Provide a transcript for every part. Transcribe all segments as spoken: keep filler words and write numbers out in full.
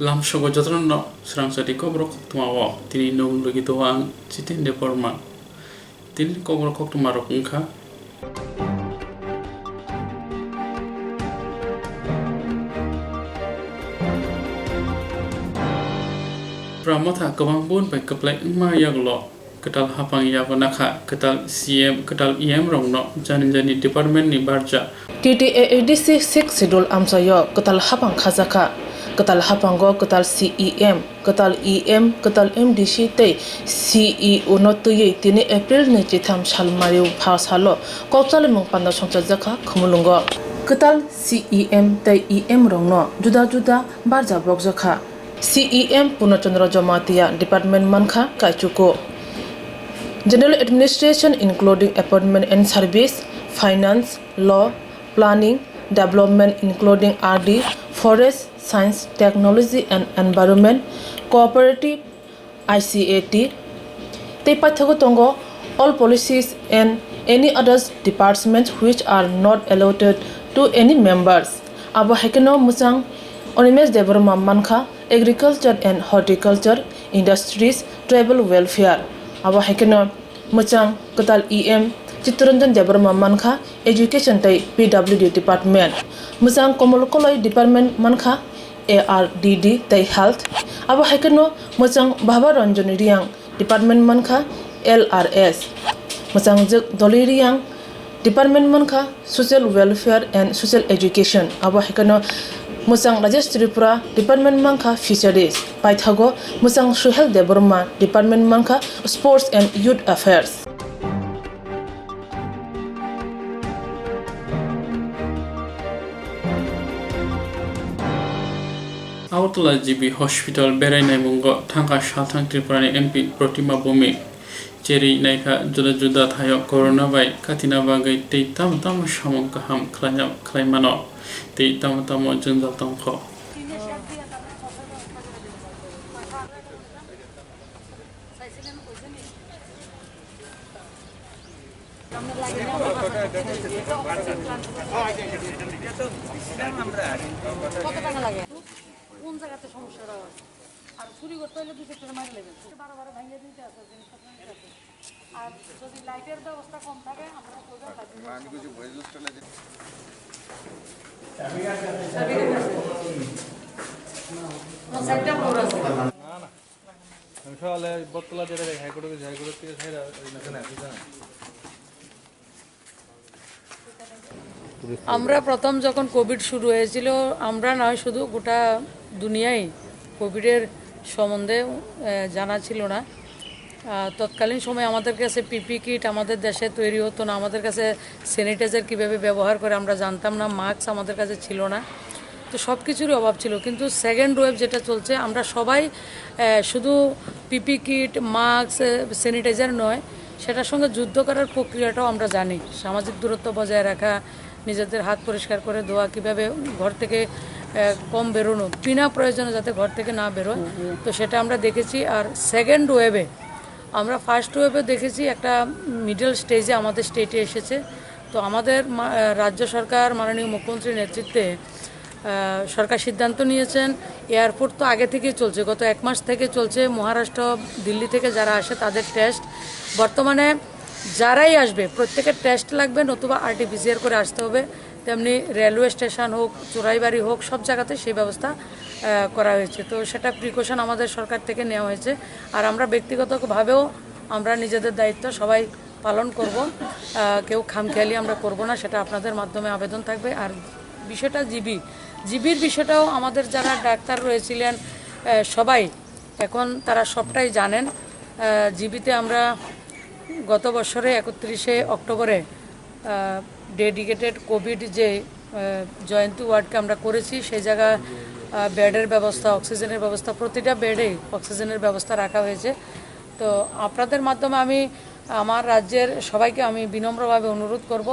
Lamsogo jotono swrangsa di kokrok koktwma o tini nwng logi tongo ang Jiten Debbarma. Tini kokrok koktwma rok wngkha. Tipra Motha kwbang bun bai kwplai wngma yagulo kwtal haphang yago nakha, kwtal C M, kwtal E M rokno jani jani department ni barja. T T A A D C sixth schedule amchaio kwtal haphang khajakha. Kwtal haphango kwtal C E M, kwtal E M, kwtal M D C tei C E O no twiwi tini April ni chitham salmario pha salo kok chalimung panda songchajakha Khumulwngo. Kwtal C E M tei E M rokno juda juda barja bokjakha. C E M Purna Chandra Jamatia department mankha Kaichuku. General Administration including Appointment and Service, Finance, Law, Planning, Development including R D, Forest, Science, Technology and Environment, Cooperative, I C A T, tei paithago tongo all policies and any others departments which are not allotted to any members. Abo hai kheno mwchang Animesh Debbarma mankha Agriculture and Horticulture, Industries, Tribal Welfare. Abo hai kheno mwchang kwtal E M Chittaranjan Debbarma mankha Education tei P W D Department. Mwchang Komol Koloi Department mankha A R D D tei Health. Abo hai kheno mwchang Baba Ranjani Reang Department mankha L R S. Mwchangjwk Doloi Reang Department mankha Social Welfare and Social Education. Abo hai kheno mwchang Rajesh Tripura Department mankha Fisheries. Paithago mwchang Suhel Debbarma Department mankha Sports and Youth Affairs. Agartala G B Hospital berai naimungo thangkha salthang Tripurani M P Protima Bhowmik. Cherwi naikha juda juda thaio corona bai katina bagwi tei tamo tamo samung kaham khlaina, khlaimano tei tamo tamo jwngjal tongkho. কত টাকা লাগে? কোন জায়গাতে সমস্যাটা হয়? আর চুরি করতে হলে দুই চারটা মারি লাগে। বারো বারো ভাঙিয়ে দিতে আছে, জিনিসপত্র নিতে আছে। আর যদি লাইটের ব্যবস্থা কম থাকে, আমরা সোজা লাইট। না, না। আমি সকালে বটতলা যেটা দেখি, হাইকোর্টে গেছি, হাইকোর্ট থেকে ছাইরা ওই না, না, না। আমরা প্রথম যখন কোভিড শুরু হয়েছিল, আমরা নয়, শুধু গোটা দুনিয়াই কোভিডের সম্বন্ধে, আহ, জানা ছিল না। আহ, তৎকালীন সময় আমাদের কাছে পিপি কিট আমাদের দেশে তৈরি হতো না, আমাদের কাছে স্যানিটাইজার কীভাবে ব্যবহার করে আমরা জানতাম না, মাস্ক আমাদের কাছে ছিল না। তো সব কিছুরই অভাব ছিল, কিন্তু সেকেন্ড ওয়েভ যেটা চলছে, আমরা সবাই, আহ, শুধু পিপি কিট, মাস্ক, আহ, স্যানিটাইজার নয়, সেটার সঙ্গে যুদ্ধ করার প্রক্রিয়াটাও আমরা জানি। সামাজিক দূরত্ব বজায় রাখা, নিজেদের হাত পরিষ্কার করে ধোয়া, কীভাবে ঘর থেকে, আহ, কম বেরোনো, বিনা প্রয়োজনে যাতে ঘর থেকে না বেরোয়, তো সেটা আমরা দেখেছি। আর সেকেন্ড ওয়েভে, আমরা ফার্স্ট ওয়েভে দেখেছি একটা মিডল স্টেজে আমাদের স্টেটে এসেছে। তো আমাদের মা-, আহ, রাজ্য সরকার, মাননীয় মুখ্যমন্ত্রীর নেতৃত্বে, আহ, সরকার সিদ্ধান্ত নিয়েছেন, এয়ারপোর্ট তো আগে থেকেই চলছে, গত এক মাস থেকে চলছে। মহারাষ্ট্র, দিল্লি থেকে যারা আসে তাদের টেস্ট, বর্তমানে যারাই আসবে প্রত্যেকের টেস্ট লাগবে, নতুবা আরটিপিসিআর করে আসতে হবে। তেমনি রেলওয়ে স্টেশন হোক, চোরাইবাড়ি হোক, সব জায়গাতে সেই ব্যবস্থা, আহ, করা হয়েছে। তো সেটা প্রিকশন আমাদের সরকার থেকে নেওয়া হয়েছে। আর আমরা ব্যক্তিগতভাবেও আমরা নিজেদের দায়িত্ব সবাই পালন করব। আহ, কেউ খামখেয়ালি আমরা করব না, সেটা আপনাদের মাধ্যমে আবেদন থাকবে। আর বিষয়টা জিবি, জিবির বিষয়টাও আমাদের যারা ডাক্তার রয়েছিলেন, আহ, সবাই এখন তারা সবটাই জানেন। আহ, জিবিতে আমরা গত বছরে একত্রিশে অক্টোবরে, আহ, ডেডিকেটেড কোভিড যে, আহ, জয়ন্তী ওয়ার্ডকে আমরা করেছি, সেই জায়গা, আহ, বেডের ব্যবস্থা, অক্সিজেনের ব্যবস্থা, প্রতিটা বেডেই অক্সিজেনের ব্যবস্থা রাখা হয়েছে। তো আপনাদের মাধ্যমে আমি আমার রাজ্যের সবাইকে আমি বিনম্রভাবে অনুরোধ করব,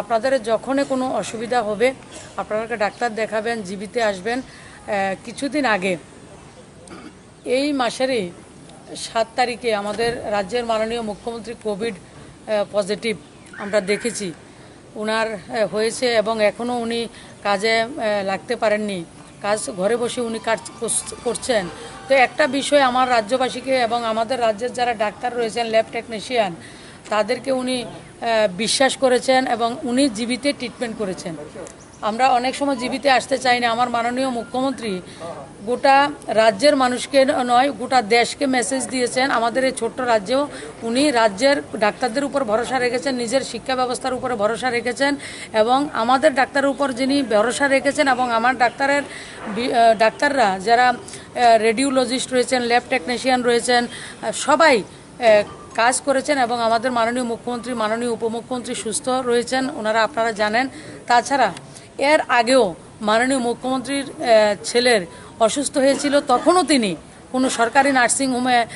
আপনাদের যখনই কোনো অসুবিধা হবে, আপনারা ডাক্তার দেখাবেন, জিবিতে আসবেন। আহ, কিছুদিন আগে, এই মাসেরই সাত তারিখে আমাদের রাজ্যের মাননীয় মুখ্যমন্ত্রী কোভিড, আহ, পজিটিভ আমরা দেখেছি, ওনার, আহ, হয়েছে এবং এখনও উনি কাজে, আহ, লাগতে পারেননি। কাজ ঘরে বসে উনি কাজ করছ-, করছেন। তো একটা বিষয় আমার রাজ্যবাসীকে এবং আমাদের রাজ্যের যারা ডাক্তার রয়েছেন, ল্যাব টেকনিশিয়ান, তাদেরকে উনি আহ, বিশ্বাস করেছেন এবং উনি জিবিতে ট্রিটমেন্ট করেছেন। আমরা অনেক সময় জিবিতে আসতে চাই না। আমার মাননীয় মুখ্যমন্ত্রী গোটা রাজ্যের মানুষকে ন-, নয়, গোটা দেশকে মেসেজ দিয়েছেন। আমাদের এই ছোট্ট রাজ্যেও উনি রাজ্যের ডাক্তারদের উপর ভরসা রেখেছেন, নিজের শিক্ষা ব্যবস্থার উপরে ভরসা রেখেছেন এবং আমাদের ডাক্তারের উপর যিনি ভরসা রেখেছেন এবং আমার ডাক্তারের বি-, আহ, ডাক্তাররা যারা, আহ, রেডিওলজিস্ট রয়েছেন, ল্যাব টেকনিশিয়ান রয়েছেন, আহ, সবাই আহ, কাজ করেছেন এবং আমাদের মাননীয় মুখ্যমন্ত্রী, মাননীয় উপমুখ্যমন্ত্রী সুস্থ রয়েছেন, ওনারা আপনারা জানেন। তাছাড়া এর আগেও মাননীয় মুখ্যমন্ত্রীর, আহ, ছেলের অসুস্থ হয়েছিল, তখনও তিনি কোনো সরকারি নার্সিং হোমে, আহ,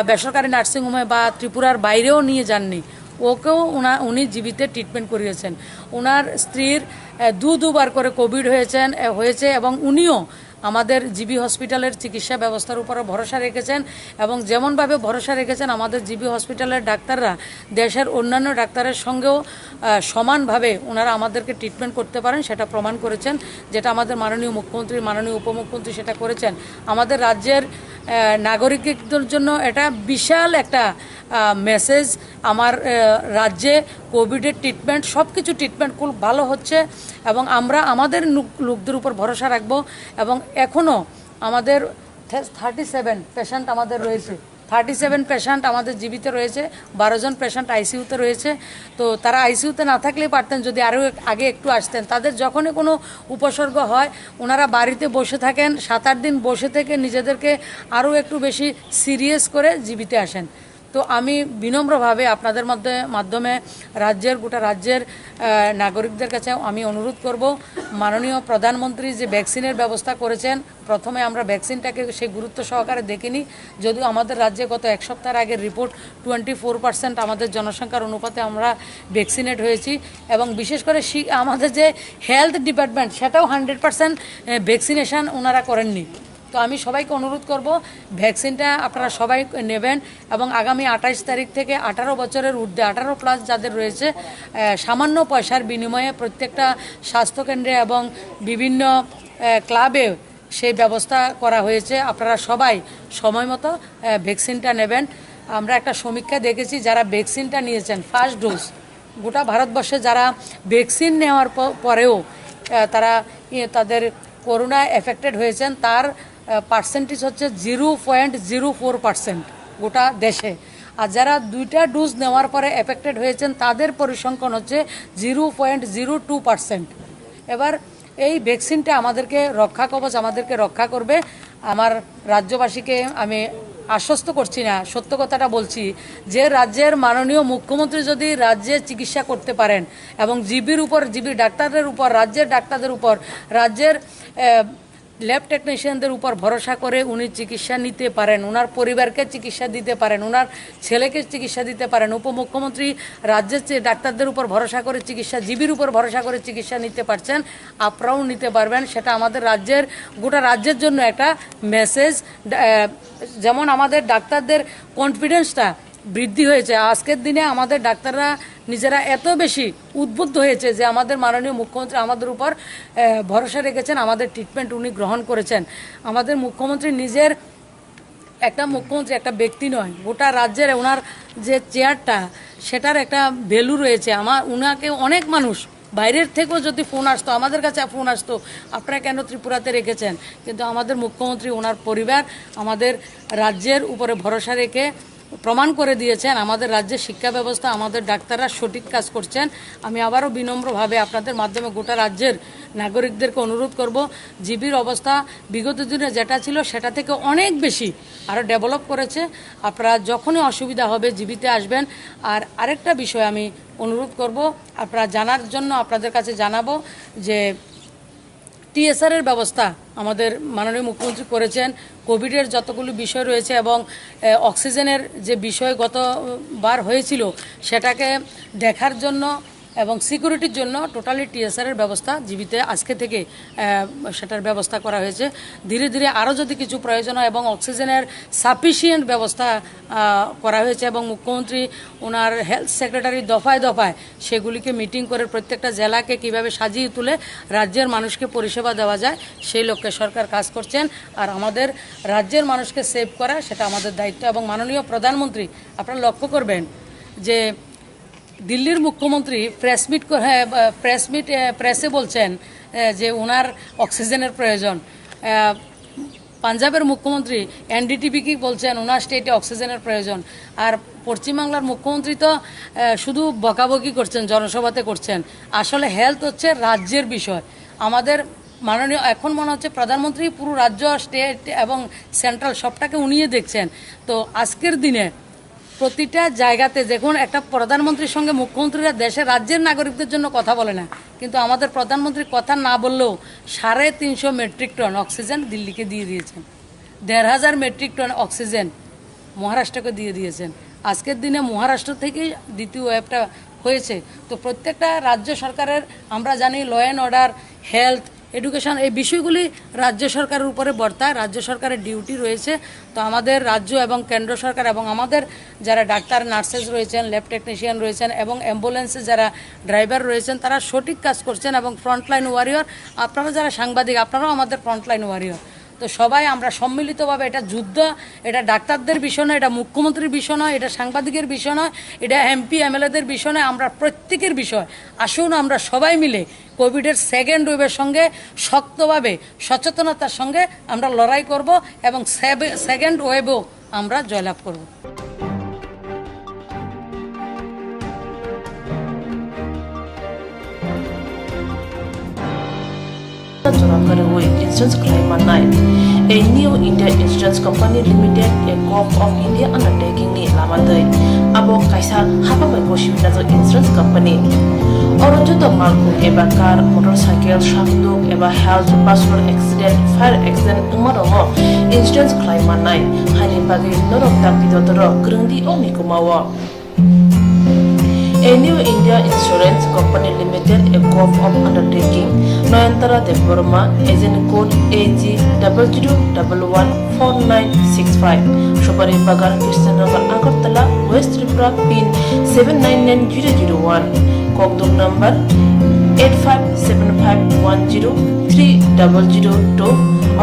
বেসরকারি নার্সিং হোমে বা ত্রিপুরার বাইরেও নিয়ে যাননি। ওকেও ওনা-, উনি জিবিতে ট্রিটমেন্ট করিয়েছেন। ওনার স্ত্রীর, আহ, দু দুবার করে কোভিড হয়েছেন, আহ, হয়েছে এবং উনিও আমাদের জিবি হসপিটালের চিকিৎসা ব্যবস্থার উপরে ভরসা রেখেছেন এবং যেমনভাবে ভরসা রেখেছেন আমাদের জিবি হসপিটালের ডাক্তাররা দেশের অন্যান্য ডাক্তারের সঙ্গেও, আহ, সমানভাবে ওনারা আমাদেরকে ট্রিটমেন্ট করতে পারেন, সেটা প্রমাণ করেছেন, যেটা আমাদের মাননীয় মুখ্যমন্ত্রী, মাননীয় উপমুখ্যমন্ত্রী সেটা করেছেন। আমাদের রাজ্যের, আহ, নাগরিকদের জন্য এটা বিশাল একটা, আহ, মেসেজ। আমার, আহ, রাজ্যে কোভিডের ট্রিটমেন্ট, সব কিছু ট্রিটমেন্ট খুব ভালো হচ্ছে এবং আমরা আমাদের লোক-, লোকদের উপর ভরসা রাখবো এবং এখনও আমাদের থার্টি সেভেন পেশেন্ট আমাদের রয়েছে। থার্টি সেভেন পেশেন্ট আমাদের জিবিতে রয়েছে, বারো জন পেশেন্ট আইসিইউতে রয়েছে। তো তারা আইসিইউতে না থাকলেই পারতেন, যদি আরও এক-, আগে একটু আসতেন। তাদের যখনই কোনো উপসর্গ হয়, ওনারা বাড়িতে বসে থাকেন, সাত আট দিন বসে থেকে নিজেদেরকে আরও একটু বেশি সিরিয়াস করে জিবিতে আসেন। তো আমি বিনম্রভাবে আপনাদের মধ্যে, মাধ্যমে রাজ্যের, গোটা রাজ্যের, আহ, নাগরিকদের কাছে আমি অনুরোধ করব, মাননীয় প্রধানমন্ত্রী যে ভ্যাকসিনের ব্যবস্থা করেছেন, প্রথমে আমরা ভ্যাকসিনটাকে সেই গুরুত্ব সহকারে দেখিনি, যদিও আমাদের রাজ্যে গত এক সপ্তাহের আগে রিপোর্ট টোয়েন্টি ফোর পার্সেন্ট আমাদের জনসংখ্যার অনুপাতে আমরা ভ্যাকসিনেট হয়েছি এবং বিশেষ করে শি-, আমাদের যে হেলথ ডিপার্টমেন্ট, সেটাও হান্ড্রেড পার্সেন্ট ভ্যাকসিনেশন ওনারা করেননি। তো আমি সবাইকে অনুরোধ করব, ভ্যাকসিনটা আপনারা সবাই নেবেন এবং আগামী আঠাইশ তারিখ থেকে আঠারো বছরের ঊর্ধ্বে, আঠারো প্লাস যাদের রয়েছে, আহ, সামান্য পয়সার বিনিময়ে প্রত্যেকটা স্বাস্থ্যকেন্দ্রে এবং বিভিন্ন, আহ, ক্লাবে সেই ব্যবস্থা করা হয়েছে। আপনারা সবাই সময় মতো, আহ, ভ্যাকসিনটা নেবেন। আমরা একটা সমীক্ষা দেখেছি, যারা ভ্যাকসিনটা নিয়েছেন ফার্স্ট ডোজ, গোটা ভারতবর্ষে যারা ভ্যাকসিন নেওয়ার প-, পরেও, আহ, তারা, ইয়ে, তাদের করোনা এফেক্টেড হয়েছেন, তার, আহ, পার্সেন্টেজ হচ্ছে zero point zero four percent গোটা দেশে। আর যারা দুইটা ডোজ নেওয়ার পরে এফেক্টেড হয়েছেন, তাদের পরিসংখ্যান হচ্ছে zero point zero two percent. এবার এই ভ্যাকসিনটা আমাদেরকে রক্ষা কবচ, আমাদেরকে রক্ষা করবে। আমার রাজ্যবাসীকে আমি আশ্বস্ত করছি না, সত্য কথাটা বলছি, যে রাজ্যের মাননীয় মুখ্যমন্ত্রী যদি রাজ্যে চিকিৎসা করতে পারেন এবং জিবির উপর, জিবি ডাক্তারদের উপর, রাজ্যের ডাক্তারদের উপর, রাজ্যের, আহ, ল্যাব টেকনিশিয়ানদের উপর ভরসা করে উনি চিকিৎসা নিতে পারেন, ওনার পরিবারকে চিকিৎসা দিতে পারেন, ওনার ছেলেকে চিকিৎসা দিতে পারেন, উপমুখ্যমন্ত্রী রাজ্যের চি-, ডাক্তারদের উপর ভরসা করে চিকিৎসা, জিবির উপর ভরসা করে চিকিৎসা নিতে পারছেন, আপনারাও নিতে পারবেন। সেটা আমাদের রাজ্যের, গোটা রাজ্যের জন্য একটা মেসেজ। ডা-, আহ, যেমন আমাদের ডাক্তারদের কনফিডেন্সটা বৃদ্ধি হয়েছে, আজকের দিনে আমাদের ডাক্তাররা নিজেরা এত বেশি উদ্বুদ্ধ হয়েছে যে আমাদের মাননীয় মুখ্যমন্ত্রী আমাদের উপর, আহ, ভরসা রেখেছেন, আমাদের ট্রিটমেন্ট উনি গ্রহণ করেছেন। আমাদের মুখ্যমন্ত্রী নিজের একটা মুখ্যমন্ত্রী, একটা ব্যক্তি নয়, গোটা রাজ্যের ওনার যে চেয়ারটা, সেটার একটা ভ্যালু রয়েছে। আমার, ওনাকে অনেক মানুষ বাইরের থেকেও যদি ফোন আসতো, আমাদের কাছে ফোন আসতো, "আপনারা কেন ত্রিপুরাতে রেখেছেন?" কিন্তু আমাদের মুখ্যমন্ত্রী, ওনার পরিবার আমাদের রাজ্যের উপরে ভরসা রেখে প্রমাণ করে দিয়েছেন আমাদের রাজ্যের শিক্ষা ব্যবস্থা, আমাদের ডাক্তাররা সঠিক কাজ করছেন। আমি আবারও বিনম্রভাবে আপনাদের মাধ্যমে গোটা রাজ্যের নাগরিকদেরকে অনুরোধ করব, জিবির অবস্থা বিগত দিনে যেটা ছিল সেটা থেকে অনেক বেশি আরও ডেভেলপ করেছে। আপনারা যখনই অসুবিধা হবে জিবিতে আসবেন। আর আরেকটা বিষয় আমি অনুরোধ করব, আপনারা জানার জন্য আপনাদের কাছে জানাবো যে টিএসআর এর ব্যবস্থা আমাদের মাননীয় মুখ্যমন্ত্রী করেছেন। কোভিডের যতগুলো বিষয় রয়েছে এবং, এ, অক্সিজেনের যে বিষয় গতবার হয়েছিল, সেটাকে দেখার জন্য এবং সিকিউরিটির জন্য টোটালি টিএসআর এর ব্যবস্থা, জিবিতে আজকে থেকে আহ, সেটার ব্যবস্থা করা হয়েছে। ধীরে ধীরে আরও যদি কিছু প্রয়োজন হয় এবং অক্সিজেনের সাফিসিয়েন্ট ব্যবস্থা আহ, করা হয়েছে এবং মুখ্যমন্ত্রী ওনার হেলথ সেক্রেটারি দফায় দফায় সেগুলিকে মিটিং করে প্রত্যেকটা জেলাকে কিভাবে সাজিয়ে তুলে রাজ্যের মানুষকে পরিষেবা দেওয়া যায়, সেই লক্ষ্যে সরকার কাজ করছেন। আর আমাদের রাজ্যের মানুষকে সেভ করা, সেটা আমাদের দায়িত্ব। এবং মাননীয় প্রধানমন্ত্রী, আপনারা লক্ষ্য করবেন যে দিল্লির মুখ্যমন্ত্রী প্রেস মিট করে, হ্যাঁ, আহ, প্রেস মিট, আহ, প্রেসে বলছেন, আহ, যে ওনার অক্সিজেনের প্রয়োজন। আহ, পাঞ্জাবের মুখ্যমন্ত্রী এনডিটিভি কি বলছেন, ওনার স্টেটে অক্সিজেনের প্রয়োজন। আর পশ্চিমবাংলার মুখ্যমন্ত্রী তো আহ, শুধু বকাবকি করছেন, জনসভাতে করছেন। আসলে হেলথ হচ্ছে রাজ্যের বিষয়। আমাদের মাননীয়, এখন মনে হচ্ছে প্রধানমন্ত্রী পুরো রাজ্য, স্টেট এবং সেন্ট্রাল সবটাকে উনিয়ে দেখছেন। তো আজকের দিনে প্রতিটা জায়গাতে, দেখুন, একটা প্রধানমন্ত্রীর সঙ্গে মুখ্যমন্ত্রীরা দেশের রাজ্যের নাগরিকদের জন্য কথা বলে না, কিন্তু আমাদের প্রধানমন্ত্রী কথা না বললেও সাড়ে তিনশো মেট্রিক টন অক্সিজেন দিল্লিকে দিয়ে দিয়েছেন, দেড় হাজার মেট্রিক টন অক্সিজেন মহারাষ্ট্রকে দিয়ে দিয়েছেন। আজকের দিনে মহারাষ্ট্র থেকেই দ্বিতীয় ওয়েভটা হয়েছে। তো প্রত্যেকটা রাজ্য সরকারের, আমরা জানি, law and order, health, education, এই বিষয়গুলি রাজ্য সরকারের উপরে বর্তায়, রাজ্য সরকারের ডিউটি রয়েছে। তো আমাদের রাজ্য এবং কেন্দ্র সরকার এবং আমাদের যারা ডাক্তার, নার্সেস রয়েছেন, ল্যাব টেকনিশিয়ান রয়েছেন এবং অ্যাম্বুলেন্সে যারা ড্রাইভার রয়েছেন, তারা সঠিক কাজ করছেন। এবং ফ্রন্টলাইন ওয়ারিয়র, আপনারা যারা সাংবাদিক, আপনারাও আমাদের ফ্রন্টলাইন ওয়ারিয়র। তো সবাই আমরা সম্মিলিতভাবে, এটা যুদ্ধ, এটা ডাক্তারদের বিষয় নয়, এটা মুখ্যমন্ত্রীর বিষয় নয়, এটা সাংবাদিকের বিষয় নয়, এটা এমপি এমএলএদের বিষয় নয়, আমরা প্রত্যেকের বিষয়। আসুন, আমরা সবাই মিলে কোভিডের সেকেন্ড ওয়েভের সঙ্গে শক্তভাবে, সচেতনতার সঙ্গে আমরা লড়াই করব এবং সেবে-, সেকেন্ড ওয়েভও আমরা জয়লাভ করব। Jora kwrwi insurance khlai mannai. A New India Insurance Company Limited, a Gov of India undertaking ni lama twi. Abo kaisa hapha bai bo sibinajak insurance company. Oro joto malkhung eba car, motorcycle, sakduk eba health, personal accident, fire accident wngma rokno insurance khlai mannai. Haini bagwi norok dakti dodoro kwrwngdi o mikuma o. A New India Insurance Company Limited, a Gov of undertaking, Nayantara Debbarma, agent code A G double zero double one four nine six five, Supari Bagan, Krishnanagar, Agartala, West Tripura, pin seven nine nine zero zero one, Kokduk number eight five seven five one zero three double zero two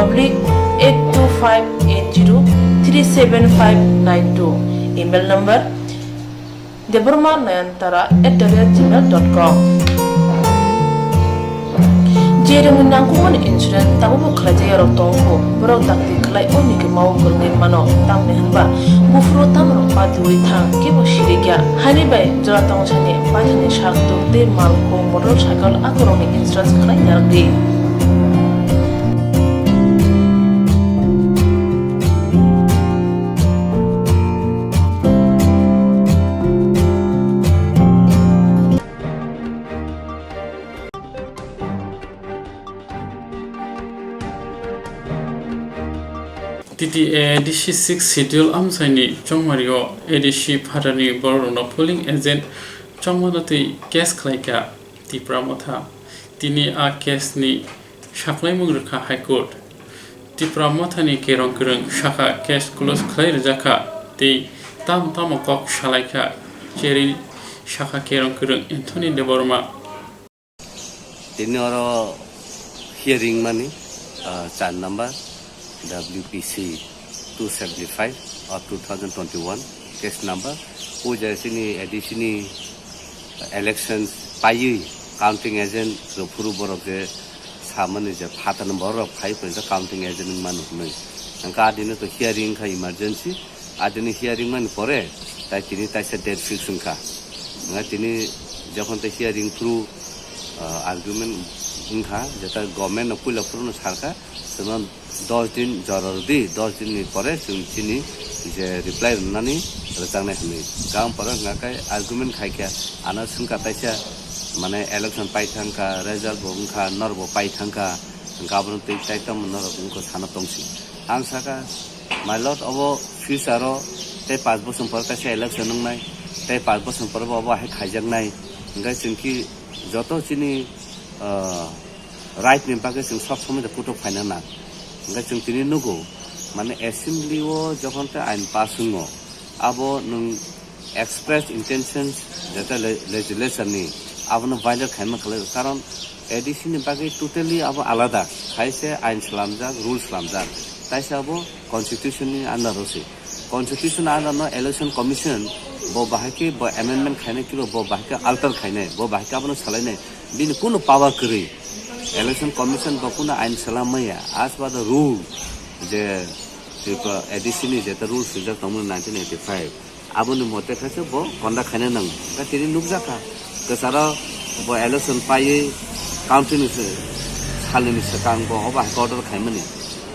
oblique eight two five eight zero three seven five nine two, email number Debbarma Nayantara at the rate gmail dot com. Je rwngwi nangkukmani insurance tabukbo khlaijak yarok tongkho, borok dakti khlai o mikuma o kwrwngwi mano, tamni hwnba buphuru tamrok patiui thang kebo sirikya. Haini bai jora tongsani paithani sak tuk tei malkhung motorcycle akorokni insurance khlai narwkdi. T T A D C six schedule amchaini chongmario A D C phatani bororokno polling agent chongmano twi case khlaikha Tipra Motha. Tini a case ni saklaimung rwkha High Court. Tipra Mothani kerong kwrwng sakha case close khlai rwjakha tei tamo tamo kok salaikha cherwi sakha kerong kwrwng Anthony Debbarma. Tini oro hearing mani, ah, char number W P C two seventy five of two thousand twenty one case number. O je sini A D C ni election paiwi counting agent rok phuru borok je samani je phatani borok phai phai counting agent manu hwnwi. Hwnkha adini to hearing kha emergency. Adini hearing mani pore, tai tini taisa date fix wngkha. Wngkha tini jokhon tai hearing phuru, ah, argument wngkha, jeta government no puila phuru no sarkha, chwngno dos din jora rwdi, dos din ni pore chwng chini je reply rwnani rwjaknai hwnwi. Gam pore wngkha khe argument khaikha, ano swngkha taisa, mane election pai thangkha, result bo wngkha, norok bo pai thangkha, hwnkha abono twi tai tamo norok wngkha sana tongsi. Ang sakha, My lord, obo future o tei panch bosong pore kaisa election wngnai, tei panch bosong pore bo obo hai khaijaknai. Hingke chwng ki joto chini, ah, right ni bagwi chwng sob somoi de kutuk phaina nang. Hingke chwng tini nugo, mane assembly o jokhon te ain pass wngo, abo nwng express intentions jeta le-, legislature ni abono violate khaima khlai, karon A D C ni bagwi totally abo alada, hai se ain slamjak, rule slamjak, tai se abo constitution ni under o se. Constitution under no election commission bo bahai khe bo amendment khainai kibo, bo bahai khe alter khainai, bo bahai khe abono salainai, bini kuno power kwrwi. Election commission bo kuno ain salam maya, as per the rule, je Tripura A D C ni jeta rule swijak tongmani nineteen eighty-five, aboni mote khe se bo conduct khaina nango. Hingke tini nukjakha, kwcharo bo election paiwi counting ni se-, salni swkang bo obo hai khe order khaimani.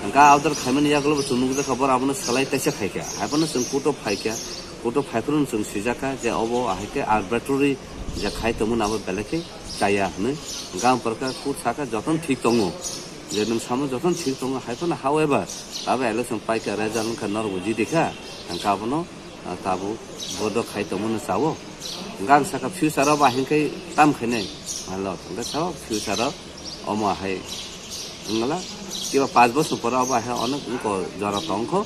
Hingke order khaimani yagulo bo chwng nukjakha, boro abono salai teisa khaikha. Haiphano chwng court o phaikha, court o phaiphuru chwng swijakha je obo ahai khe arbitrary je khai tongmani abo belai khe chaya hwnwi. Hingke ang porkha court sakha jotono thik tongo, je nwng samo jotono thik tongo, haiphano however abo election paikha, result wngkha norokbo jidikha, hingke abono ah, tabuk bodo khai tongmani sao. Hingke ang sakha future o ba hingke tam khainai. Malo, hingke sao future o omo hai wngla. Kiba panch bosor pore obo hai onek wngko jora tongkho.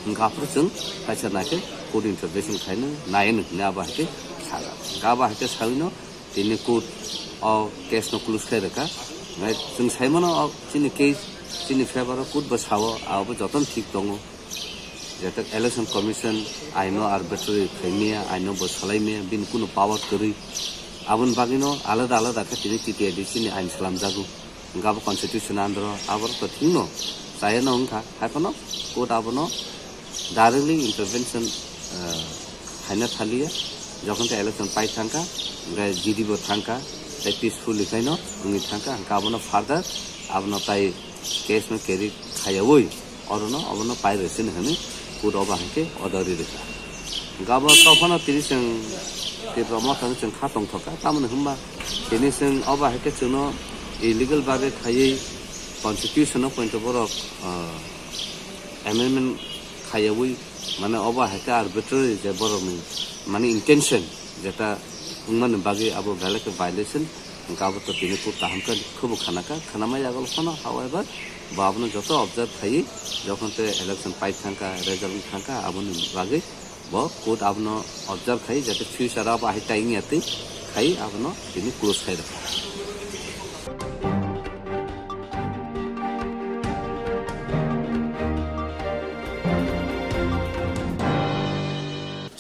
Hingke aphuru chwng kaisa naikhe court intervention khaino naino hinwi abo hai khe saga. Hingke abo hai khe sawino tini court o case no close khai rwkha. Hingke chwng saimano o chini case chini favor o court bo sao, abo jotono thik tongo. Jeta election commission aino arbitrary khaimaya, aino bo salaimaya, bini kuno power kwrwi. Aboni bagwino alada alada khe tini T T A D C ni ain slamjago. Hingke abo constitution andro, aborok to thikno chayano wngkha. Haiphano court abono directly intervention, eh, khaina thaliya. Jokhon tei election pai thangkha, hingke G D bo thangkha, tei peacefully khaino wngwi thangkha. Hingke abono further abono tai case no carry khayawi orono obono pai rwsini hwnwi court obo hai khe order ri rwkha. Hingke abo tophano tini chwng Tipra Motha no chwng kha tongthokha, tamoni hwnba tini chwng obo hai khe chwngno illegal babe khaiwi constitution o pointo borok, ah, amendment khaiyawi, mane obo hai khe arbitrary je borokni mane intention jeta wngmani bagwi abo belai khe violation, hingke abo to tini court kaham khe khubo khanakha, khanama yagulo phano, however, bo abono joto observe khaiwi, jokhon tei election pai thangkha, result wng thangkha, aboni bagwi bo court abono observe khaiwi, jate future abo ahai tai wngya twi khaiwi abono tini close khai rwkha.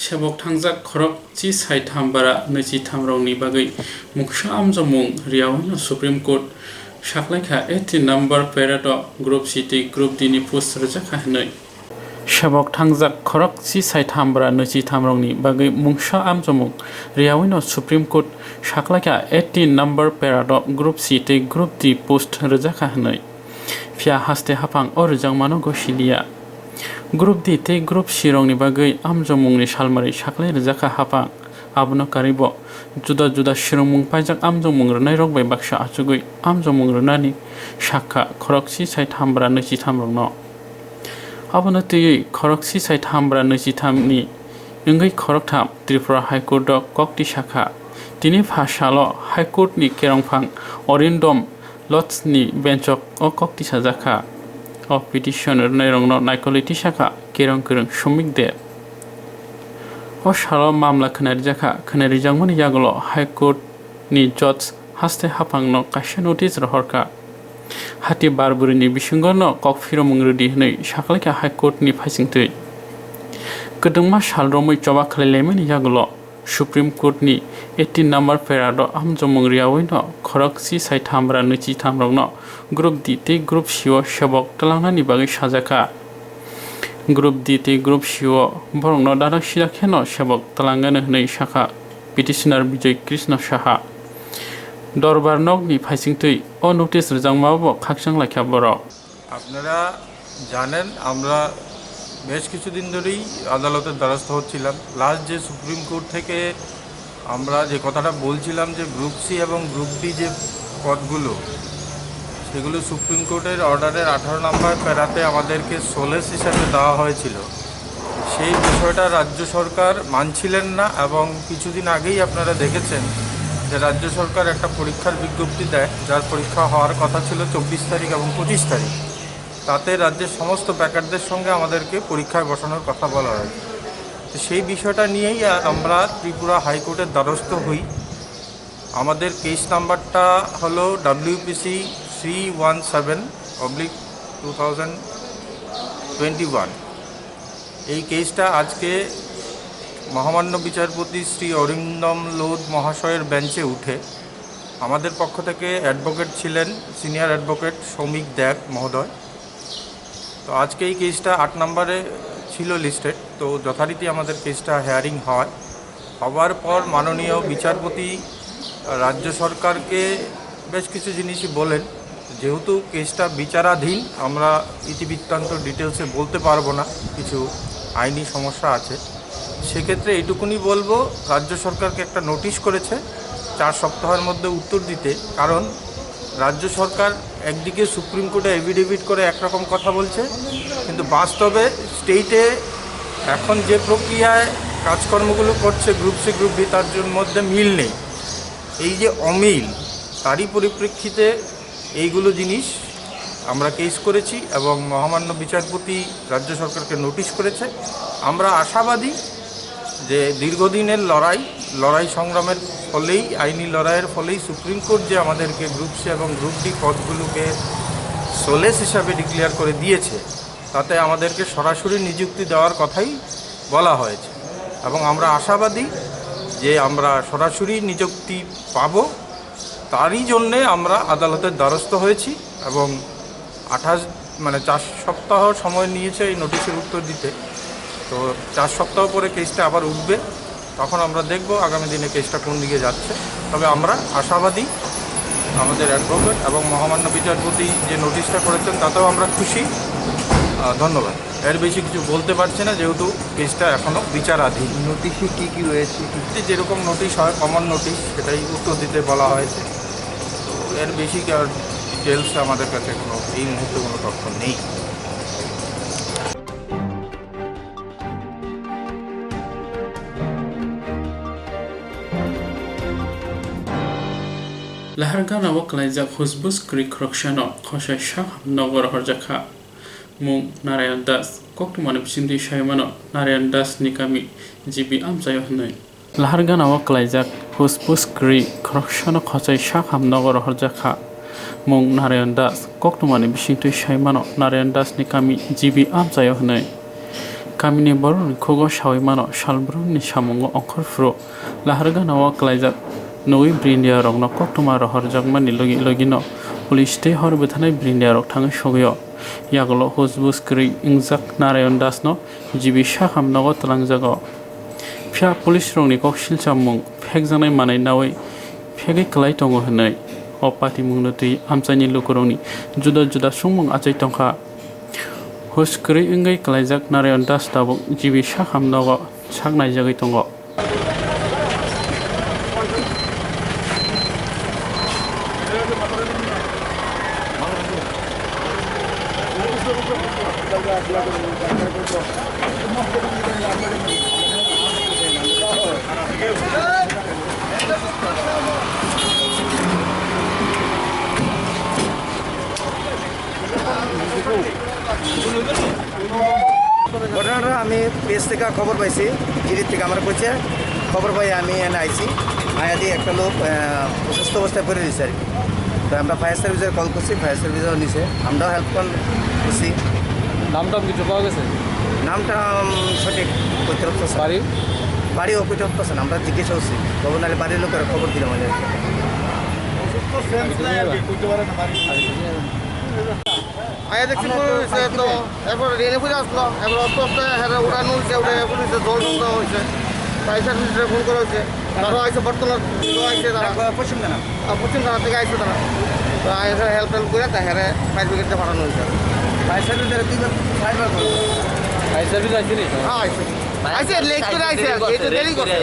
Sebok thangjak khorok chi saitham bara nwichi tham rokni bagwi mungsa amjokmung riyawino Supreme Court saklaikha eighteen number parado Group C tei Group D ni post rwjakha hwnwi. Sebok thangjak khorok chi saitham bara nwichi tham rokni bagwi mungsa amjokmung riyawino Supreme Court saklaikha eighteen number parado Group C tei Group D post rwjakha hwnwi. Phiya haste haphang o rwjakmano go siliya. Group D tei Group C rokni bagwi amjokmungni salmari saklai rwjakha haphang. Abono karwibo juda juda swrwngmung paijak amjokmung rwnairok bai baksa achugwi amjokmung rwnani sakha khorokchi sai thambra nwichi thamrokno. Abono twiwi khorokchi sai thambra nwichi thamni wngwi khoroktham Tripura High Court o kokti sakha. Tini pha salo High Court ni kerongphang Arindam Lodge ni bench o kokti sajakha. O petition rwnairokno naikolwi tisakha kerong kwrwng Sumik Deb. O salo mamla khwnarijakha, khwnarijakmani yagulo High Court ni judge haste haphangno kaisa notice rohorkha. Hati barbwrwini bisingorno kok phiromung rwdi hwnwi saklaikha High Court ni phaisingtwi. Kwdwngma sal romwi choba khlailaimani yagulo Supreme Court ni eighteen number parado amjokmung riyawino khorokchi sai thambra nwichi thamrokno Group D tei Group C o sebok twlangnani bagwi sajakha. Group D tei Group C o borokno dadak sidak kheno sebok twlangano hwnwi sakha petitioner Bijoy Krishna Saha. Dorbar nokni phaisingtwi o notice rwjakmabo khakchang laikha borok. আপনারা জানেন, আমরা বেশ কিছুদিন ধরেই আদালতের দ্বারস্থ হচ্ছিলাম। লাস্ট যে সুপ্রিম কোর্ট থেকে আমরা যে কথাটা বলছিলাম যে গ্রুপ সি এবং গ্রুপ ডি যে পদগুলো, সেগুলো সুপ্রিম কোর্টের অর্ডারের আঠারো নম্বর প্যারাতে আমাদেরকে সোলেস হিসাবে দেওয়া হয়েছিল। সেই বিষয়টা রাজ্য সরকার মানছিলেন না এবং কিছুদিন আগেই আপনারা দেখেছেন যে রাজ্য সরকার একটা পরীক্ষার বিজ্ঞপ্তি দেয়, যার পরীক্ষা হওয়ার কথা ছিল চব্বিশ তারিখ এবং পঁচিশ তারিখ। তাতে রাজ্যের সমস্ত বেকারদের সঙ্গে আমাদেরকে পরীক্ষায় বসানোর কথা বলা হয়। তো সেই বিষয়টা নিয়েই আ-, আমরা ত্রিপুরা হাইকোর্টের দ্বারস্থ হই। আমাদের কেস নাম্বারটা হলো WPC three one seven oblique two thousand twenty one. এই কেসটা আজকে মহামান্য বিচারপতি শ্রী অরিন্দম লোধ মহাশয়ের বেঞ্চে উঠে আমাদের পক্ষ থেকে অ্যাডভোকেট ছিলেন সিনিয়র অ্যাডভোকেট সৌমিক দেব মহোদয়। তো আজকে এই কেসটা আট নম্বরে ছিল লিস্টেড, তো যথারীতি আমাদের কেসটা হিয়ারিং হয়। হওয়ার পর মাননীয় বিচারপতি রাজ্য সরকারকে বেশ কিছু জিনিসই বলেন। যেহেতু কেসটা বিচারাধীন, আমরা ইতিবৃত্তান্ত ডিটেলসে বলতে পারবো না, কিছু আইনি সমস্যা আছে। সেক্ষেত্রে এইটুকুনি বলবো, রাজ্য সরকারকে একটা নোটিশ করেছে, চার সপ্তাহের মধ্যে উত্তর দিতে। কারণ রাজ্য সরকার একদিকে সুপ্রিম কোর্টে এফিডেভিট করে একরকম কথা বলছে, কিন্তু বাস্তবে স্টেটে এখন যে প্রক্রিয়ায় কাজকর্মগুলো করছে গ্রুপ সি, গ্রুপ বি, তার জন্য মধ্যে মিল নেই। এই যে অমিল, তারই পরিপ্রেক্ষিতে এইগুলো জিনিস আমরা কেস করেছি এবং মহামান্য বিচারপতি রাজ্য সরকারকে নোটিশ করেছে। আমরা আশাবাদী যে দীর্ঘদিনের লড়াই, লড়াই সংগ্রামের ফলেই, আইনি লড়াইয়ের ফলেই সুপ্রিম কোর্ট যে আমাদেরকে গ্রুপ সি এবং গ্রুপ ডি পদগুলোকে সোলেস হিসাবে ডিক্লেয়ার করে দিয়েছে, তাতে আমাদেরকে সরাসরি নিযুক্তি দেওয়ার কথাই বলা হয়েছে এবং আমরা আশাবাদী যে আমরা সরাসরি নিযুক্তি পাব। তারই জন্যে আমরা আদালতের দ্বারস্থ হয়েছি এবং আঠাশ, মানে, চার সপ্তাহ সময় নিয়েছে এই নোটিশের উত্তর দিতে। তো চার সপ্তাহ পরে কেসটা আবার উঠবে, তখন আমরা দেখব আগামী দিনে কেসটা কোন দিকে যাচ্ছে। তবে আমরা আশাবাদী, আমাদের অ্যাডভোকেট এবং মহামান্য বিচারপতি যে নোটিশটা করেছেন, তাতেও আমরা খুশি। আহ, ধন্যবাদ। এর বেশি কিছু বলতে পারছি না, যেহেতু কেসটা এখনও বিচারাধীন। নোটিশে কি কি রয়েছে? কি যেরকম নোটিশ হয়, কমন নোটিশ, সেটাই উত্তর দিতে বলা হয়েছে। তো এর বেশি আর ডিটেলস আমাদের কাছে কোনো এই মুহূর্তে কোনো তথ্য নেই। Lahargana o kwlaijak husbus kwrwi khoroksano khosai sak ham nogo rohorjak kha. Mung Narayan Das. Koktwmani bisingtwi sai mano, Narayan Das ni kami G B amchaio hwnwi. Lahargana o kwlaijak husbus kwrwi khoroksano khosai sak ham nogo rohorjak kha. Mung Narayan Das. Koktwmani bisingtwi sai mano, Narayan Das ni kami G B amchaio hwnwi. Kamini borokni khugo saui mano, salbrumni samungo ongkhor phuru Lahargana o kwlaijak nugwi brindiya rokno koktwma rohorjakmani logi logino police tei hor bwtharnai brindiya rok thangwi sogwio. Yagulo husbus kwrwi wngjak Narayan Das no G B sakham nogo twlangjago. Phiya police rokni kok silsa mung phekjaknai manwi naui phegwi kwlai tongo hwnwi o patimungno twi amchaini lukurokni juda juda songmung achai tongkha. Hus kwrwi wngwi kwlaijak Narayan Das tabuk G B sakham nogo sak naijagwi tongo. ঘটনাটা আমি প্রেস থেকে খবর পাইছি, জিডির থেকে আমরা করছে খবর পাই, আমি এখানে আইছি। আয়া দিয়ে একটা লোক আহ, অসুস্থ অবস্থায় পড়ে রয়েছে আর কি। তো আমরা ফায়ার সার্ভিসের কল করছি, ফায়ার সার্ভিসও নিছে, আমরাও হেল্প করছি। নাম টাম কিছু পাওয়া গেছে? নামটা উম, সঠিক করতে পারতেছে না। বাড়ি? বাড়িও করতে পারতেছে না, আমরা জিজ্ঞেস করছি। খবর নাহলে বাড়ির লোকেরা খবর দিলাম আগে। আয়া দেখছি পড়ে রয়েছে তো, এরপর রেনে ফিরে আসলো, এবার আস্তে আস্তে হেরে উড়ানো হয়েছে, উঠে পুলিশে জল ঢুকতে হয়েছে, ফায়ার সার্ভিসে ফোন করা হয়েছে, তারা আইসে বর্তমান আইসে তারা। পশ্চিম থানা। আর পশ্চিম থানা থেকে আইসে তারা। তো আইসে হেল্প টেল্প করে তা হেরে ফায়ার ব্রিগেডে পাঠানো হয়েছে। ফায়ার সার্ভিস দ্বারা তুই ফায়ার বার করো। ফায়ার সার্ভিস আইসে নি? হ্যাঁ, আইসে। আইসে, লেট করে আইসে আর কি, একটু দেরি করে।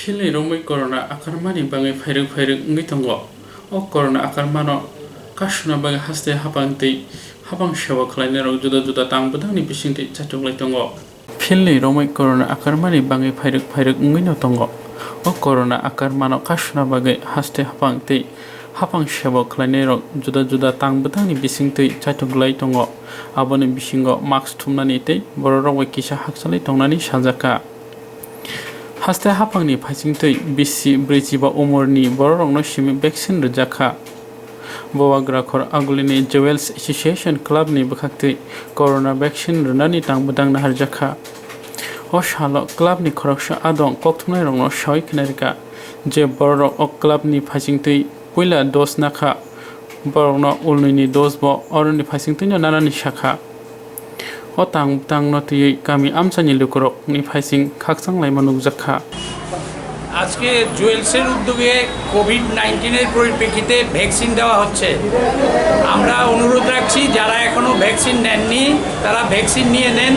Philni romwi corona akarmani bagwi phairwk phairwk wngwi tongo. O corona akarmano kasuna bagwi haste hapang twi Hapang seba khlainairok juda juda tang bwtangni bisingtwi chaitoklai tongo. Philni romwi corona akarmani bangwi phairwk phairwk wngwino tongo. O corona akarmano kasuna bagwi haste hapang tei hapang seba khlainairok juda juda tang bwtangni bisingtwi chaitoklai tongo. Aboni bisingo mask thumnani tei bororok bai kisa hakchalwi tongnani sajakha. Haste haphangni phaisingtwi bisi brwichiba umorni bororokno simi vaccine rwjakha. Bubagrakhor Agulini Jewels Association Clubni bwkhaktwi corona vaccine rwnani tang bwtang naharjakha. O salo clubni khoroksa adong kokthumnairokno sawi khwnarikha je bororok o clubni phaisingtwi puila dose nakha, borokno ulnwini dose bo oroni phaisingtwino nanani sakha. O tang tangno twiwi kami amchaini lukurokni phaising khakchang laima nukjakha. আজকে জুয়েলসের উদ্যোগে কোভিড নাইন্টিনের পরিপ্রেক্ষিতে ভ্যাকসিন দেওয়া হচ্ছে। আমরা অনুরোধ রাখছি, যারা এখনও ভ্যাকসিন নেননি, তারা ভ্যাকসিন নিয়ে নেন।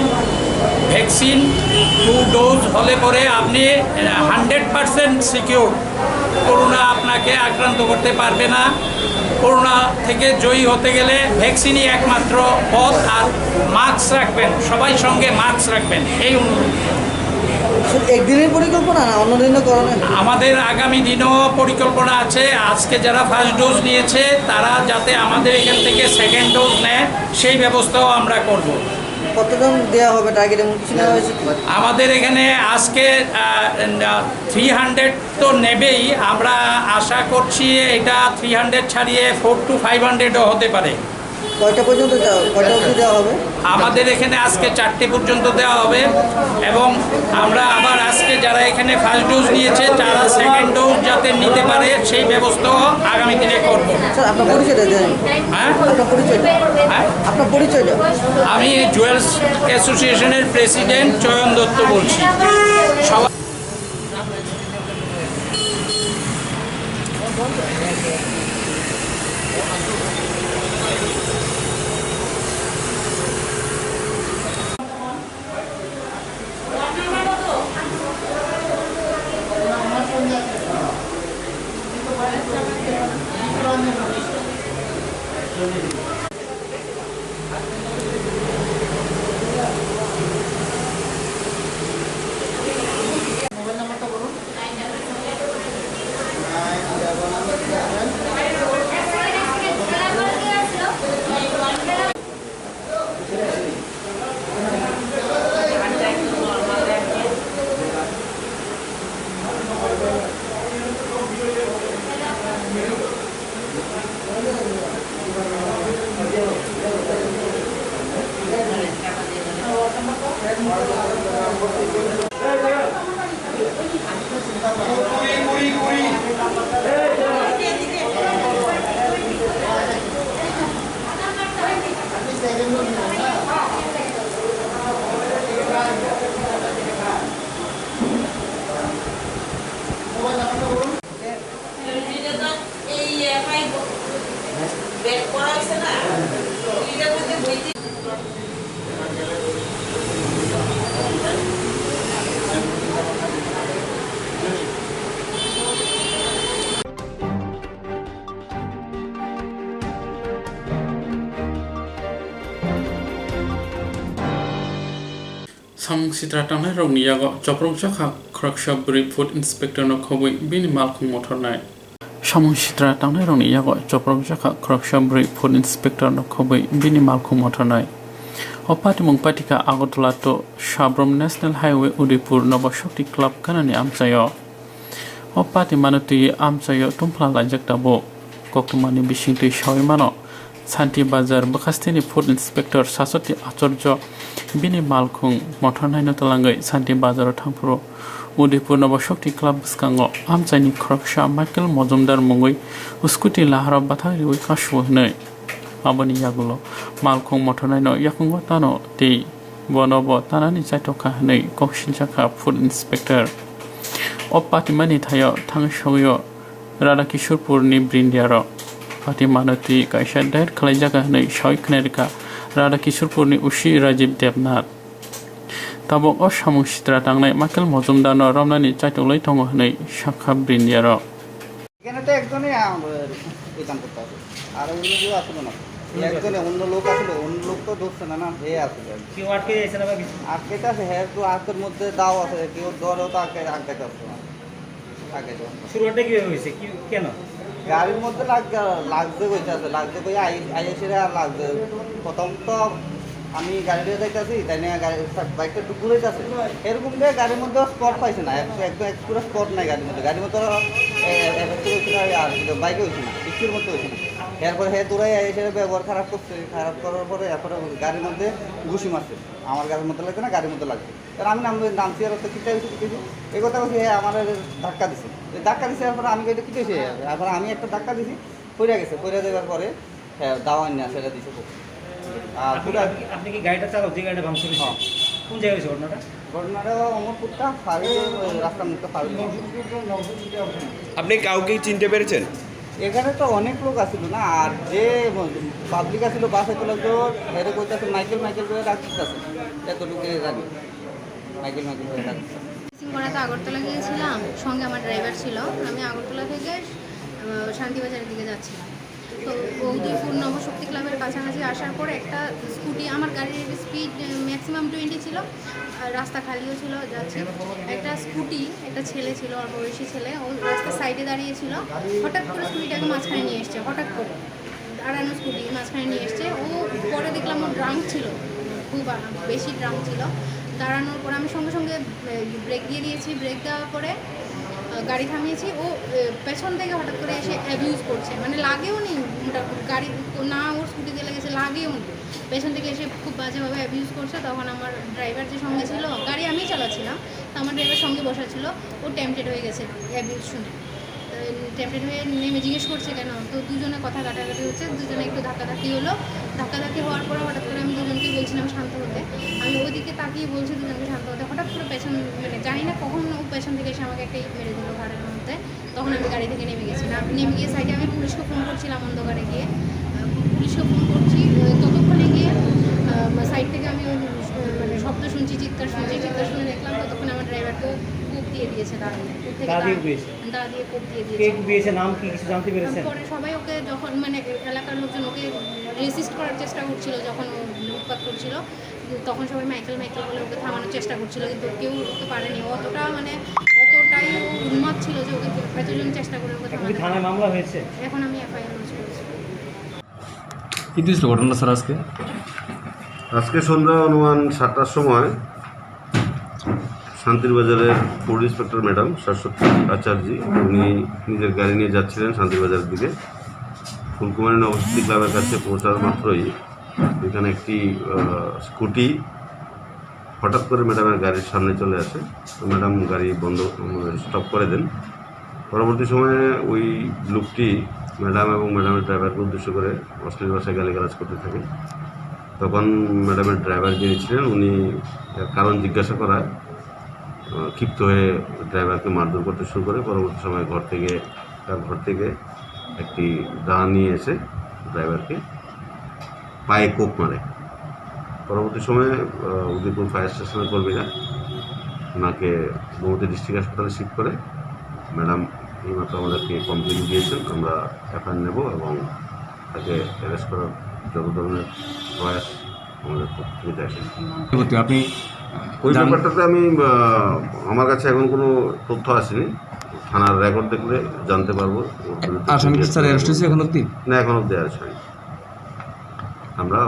ভ্যাকসিন টু ডোজ হলে পরে আপনি হান্ড্রেড পার্সেন্ট সিকিউর। করোনা আপনাকে আক্রান্ত করতে পারবে না। করোনা থেকে জয়ী হতে গেলে ভ্যাকসিনই একমাত্র পথ। আর মাস্ক রাখবেন, সবাই সঙ্গে মাস্ক রাখবেন, এই অনুরোধ। শুধু একদিনের পরিকল্পনা না, অন্যদিনও করণীয়? আমাদের আগামী দিনও পরিকল্পনা আছে। আজকে যারা ফার্স্ট ডোজ নিয়েছে, তারা যাতে আমাদের এখান থেকে সেকেন্ড ডোজ নেয়, সেই ব্যবস্থাও আমরা করব। কতজন দেওয়া হবে টার্গেট, এমন কিছু নেওয়া হয়েছে কি? আমাদের এখানে আজকে থ্রি হান্ড্রেড তো নেবেই। আমরা আশা করছি এটা থ্রি হান্ড্রেড ছাড়িয়ে ফোর টু ফাইভ হান্ড্রেডও হতে পারে। কয়টা পর্যন্ত দেওয়া, কয়টা অবধি দেওয়া হবে? আমাদের এখানে আজকে চারটে পর্যন্ত দেওয়া হবে এবং আমরা আবার আজকে যারা এখানে ফার্স্ট ডোজ নিয়েছে, তারা সেকেন্ড ডোজ যাতে নিতে পারে, সেই ব্যবস্থাও আগামী দিনে করব। স্যার, আপনার পরিচয়টা দেন। হ্যাঁ? আপনার পরিচয়টা। হ্যাঁ? আপনার পরিচয়টা। আমি জুয়েলস অ্যাসোসিয়েশনের প্রেসিডেন্ট চয়ন দত্ত বলছি। সবাই Samung sitra tangnairokni yago chopropjakha khoroksa bwrwi food inspector no khobwi bini malkhung mothornai. Samung sitra tangnairokni yago chopropjakha khoroksa bwrwi food inspector no khobwi bini malkhung mothornai. O patimung patika Agartala to Sabrom National Highway Udaipur Nobo Shakti Club ganani amchaio. O patimano twi amchaio tungphla laijak tabuk. Koktwmani bisingtwi sawi mano, Santi Bazar bwkhasteni Food Inspector Saswati Acharya bini malkhung mothornaino twlangwi Santi Bazaro thangphuru Udaipur Nobo Shakti Club bwskango amchaini khoroksa Michael Mojumdar mungwi scooty laharo bathang riwi kasu hwnwi. Aboni yagulo malkhung mothornaino yakungo tano tei bono bo tanani chaithokha hwnwi kok sinjakha Food Inspector. O patimani thaio thang sogwio Radha Kishorpurni brindiaro patimano twi kaisa dair khlaijakha hwnwi sawi khwnarikha Radha Kishorpurni usi Rajiv Debnath. Tabuk o samung sitra tangnai Michael Mojumdarno romnani chaitoklai tongo hwnwi sakha brindiaro. এখানে তো একজনই আমাদের ওই কাম করতে হবে, আর অন্য কেউ আসলে না। একজনে অন্য লোক আসলে, অন্য লোক তো ধরছে না, না, হে আসলে। কেউ আটকে যাচ্ছে না বা কিছু? আটকে আছে, হে তো হাতের মধ্যে দাও আছে, কেউ ধরেও তো আটকে, আটকাইতে পারছে না। আটকাইতে পারছে না। শুরুটা কিভাবে হয়েছে? কি, কেন? গাড়ির মধ্যে লাগ-, লাগছে কইছে আছে, লাগছে কই আই-, আইএসএর আর লাগছে। প্রথম তো আমি গাড়ি দিয়ে যাইতেছি, তাই না গাড়ি, বাইকটা একটু ঘুরে যাচ্ছে। এরকম দিয়ে গাড়ির মধ্যে স্পট পাইছে না, এক-, একদম এক পুরো স্পট নাই গাড়ির মধ্যে। গাড়ির মধ্যে এ-, এ-, এ-, আর কি, বাইকে হয়েছে না, স্কুটির মধ্যে হয়েছে না। এরপরে হে দূরে এসে ব্যবহার খারাপ করছে, খারাপ করার পরে এরপরে গাড়ির মধ্যে ঘুষি মারছে। আমার গাড়ির মধ্যে লাগছে না, গাড়ির মধ্যে লাগছে। আর আমি নাম, নামছি আর তো কিতা হয়েছে, কিতা হয়েছে? এই কথা বলছি, হে আমার ধাক্কা দিছে। এই ধাক্কা দিছে, এরপরে আমি এটা কিতা হয়েছে? এরপরে আমি একটা ধাক্কা দিছি, পড়ে গেছে। পড়ে দেওয়ার পরে, হ্যাঁ, দাওয়ান না, সেটা দিছে তো। আর আপনি, পুরা আপনি, আপনি কি গাড়িটা চালক, যে গাড়িটা ভাঙচুর হয়েছে? হ্যাঁ। কোন জায়গায় হয়েছে ঘটনাটা? ঘটনাটা অমরপুরটা, ফারুক, রাস্তার মুখটা ফারুক। আপনি কাউকে চিনতে পেরেছেন? এখানে তো অনেক লোক আছিল না, আর যে পাবলিক আছিল বাসে তুলে তো হেরে কইতাছে মাইকেল, মাইকেল করে ডাকতেছে, এতটুকু জানি, মাইকেল, মাইকেল করে ডাকতেছে। রিসিভ করাতে আগরতলা গিয়েছিলাম, সঙ্গে আমার ড্রাইভার ছিল। আমি আগরতলা থেকে, আহ, শান্তিবাজারের দিকে যাচ্ছিলাম। তো উদয়পুর নবশক্তি ক্লাবের কাছাকাছি আসার পর একটা স্কুটি, আমার গাড়ির স্পিড, আহ, ম্যাক্সিমাম টোয়েন্টি ছিল, আর রাস্তা খালিও ছিল, যাচ্ছি। একটা স্কুটি, একটা ছেলে ছিল, অল্প বয়সী ছেলে, ও রাস্তার সাইডে দাঁড়িয়ে ছিল। হঠাৎ করে স্কুটিটাকে মাঝখানে নিয়ে এসছে, হঠাৎ করে। দাঁড়ানো স্কুটি মাঝখানে নিয়ে এসছে। ও পরে দেখলাম ও ড্রাঙ্ক ছিল, খুব আ-, বেশি ড্রাঙ্ক ছিল। দাঁড়ানোর পর আমি সঙ্গে সঙ্গে, এ, ব্রেক দিয়ে দিয়েছি। ব্রেক দেওয়ার পরে, আ, গাড়ি থামিয়েছি। ও, এ, পেছন থেকে হঠাৎ করে এসে অ্যাবিউজ করছে, মানে লাগেও নি, মোটামুটি গাড়ি না ওর স্কুটিতে লেগেছে, লাগেও নি। পেছন থেকে এসে খুব বাজেভাবে অ্যাবিউজ করছে। তখন আমার ড্রাইভার যে সঙ্গে ছিল, গাড়ি আমিই চালাচ্ছিলাম, তো আমার ড্রাইভার সঙ্গে বসা ছিল, ও টেম্পটেড হয়ে গেছে অ্যাবিউজ শুনে। তো টেম্পটেড হয়ে নেমে জিজ্ঞেস করছে কেন, তো দুজনে কথা কাটাকাটি হচ্ছে, দুজনে একটু ধাক্কাধাক্কি হলো। ধাক্কাধাক্কি হওয়ার পরে হঠাৎ করে আমি দুজনকে বলছিলাম শান্ত হতে। আমি ওইদিকে তাকিয়ে বলছি দুজনকে শান্ত হতে, হঠাৎ করে পেছন, মানে জানি না কখন ও পেছন থেকে এসে আমাকে একটা ইট মেরে দিল ঘাড়ের মধ্যে। তখন আমি গাড়ি থেকে নেমে গেছি। না, নেমে গিয়ে সাইডে আমি পুলিশকে ফোন করছিলাম অন্ধকারে গিয়ে। আহ, পুলিশকে ফোন করছি, আহ, ততক্ষণে গিয়ে, আহ, সাইড থেকে আমি ওই, আহ, মানে শব্দ শুনছি, চিৎকার শুনছি, চিৎকার শুনে দেখলাম ততক্ষণে আমার ড্রাইভারকে কোপ দিয়ে দিয়েছে দাঁড়ানো। কোপ থেকে দাঁড়িয়ে দাঁড়-, দিয়েছে? দাঁড়িয়ে কোপ দিয়ে কে দিয়েছে। দিয়েছে, নাম কি কিছু জানতে পেরেছেন? পরে সবাই ওকে যখন, মানে, এ-, এলাকার লোকজন ওকে রেসিস্ট করার চেষ্টা করছিল যখন ও উৎপাত করছিল, তখন সবাই মাইকেল, মাইকেল বলে ওকে থামানোর চেষ্টা করছিল, কিন্তু কেউ ওকে পারেনি। অতটা, মানে, অতটাই ও উন্মাদ ছিল যে ওকে এতজন চেষ্টা করে ওকে এখন কি থামাতে থানায় পারেনি। মামলা হয়েছে? এখন আমি এফআইআর লজ করেছি। কি দিয়েছিল ঘটনা, স্যার, আজকে? আজকে সন্ধ্যা অনুমান সাতটার সময় শান্তির বাজারের পুলিশ ইন্সপেক্টর ম্যাডাম শাশ্বতী আচার্য, উনি নিজের গাড়ি নিয়ে যাচ্ছিলেন শান্তির বাজারের দিকে। ফুলকুমারী নবশক্তি ক্লাবের কাছে পৌঁছার মাত্রই এখানে একটি, আহ, স্কুটি হঠাৎ করে ম্যাডামের গাড়ির সামনে চলে আসে। তো ম্যাডাম গাড়ি বন্ধ, উম, স্টপ করে দেন। পরবর্তী সময়ে ওই লোকটি ম্যাডাম এবং ম্যাডামের ড্রাইভারকে উদ্দেশ্য করে অশ্লীল ভাষায় গালিগালাজ করতে থাকে। তখন ম্যাডামের ড্রাইভার যিনি ছিলেন, উনি এর কারণ জিজ্ঞাসা করায়, আহ, ক্ষিপ্ত হয়ে ড্রাইভারকে মারধর করতে শুরু করে। পরবর্তী সময়ে ঘর থেকে, তার ঘর থেকে একটি দা নিয়ে এসে ড্রাইভারকে পায়ে কোপ মারে। পরবর্তী সময়ে, আহ, উদয়পুর ফায়ার স্টেশনের কর্মীরা ওনাকে গোমতী ডিস্ট্রিক্ট হাসপাতালে শিফট করে। ম্যাডাম এইমাত্র আমাদেরকে কমপ্লেন দিয়েছেন, আমরা এফআইআর নেব এবং তাকে অ্যারেস্ট করার যত ধরনের প্রয়াস আমাদের পক্ষ থেকে দেখা হবে। আপনি, আহ, ওই জান- ব্যাপারটাতে আমি, আহ, আমার কাছে এখন কোনো তথ্য আসেনি। থানার রেকর্ড দেখলে জানতে পারবো ওর বিরুদ্ধে আসামি কি, স্যার, অ্যারেস্ট হয়েছে এখন অবধি? না, এখন অবধি অ্যারেস্ট হয়নি। আমরা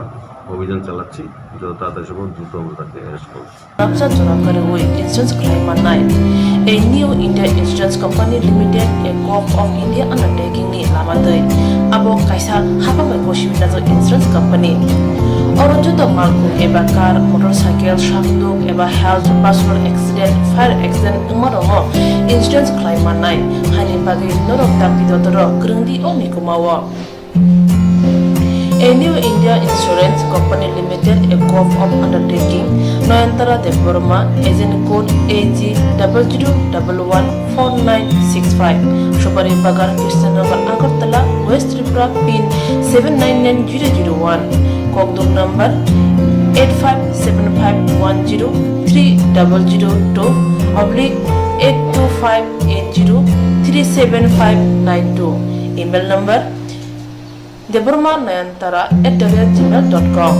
অভিযান চালাচ্ছি, যত তাড়াতাড়ি সম্ভব দ্রুত আমরা তাকে অ্যারেস্ট করব। Rabjak jora kwrwi insurance khlai mannai. A New India Insurance Company Limited, a Gov of India undertaking ni lama twi. Abo kaisa hapang bai gosi winajak insurance company. Oro joto malkhung eba car, motorcycle, sakduk eba health, personal accident, fire accident wngma rokno insurance khlai mannai. Haini bagwi norok dakti dotoro kwrwngdi o mikuma o. A New India Insurance Company Limited, a Gov of Undertaking, Noyantara Debbarma, agent code A G double zero double one four nine six five, Subari Bagan, Krishnanagar, Agartala, West Tripura, pin seven nine nine zero zero one, Kokdum number eight five seven five one zero three double zero two oblique eight two five eight zero three seven five nine two, email number Debbarma Nayantara at the rate gmail dot com.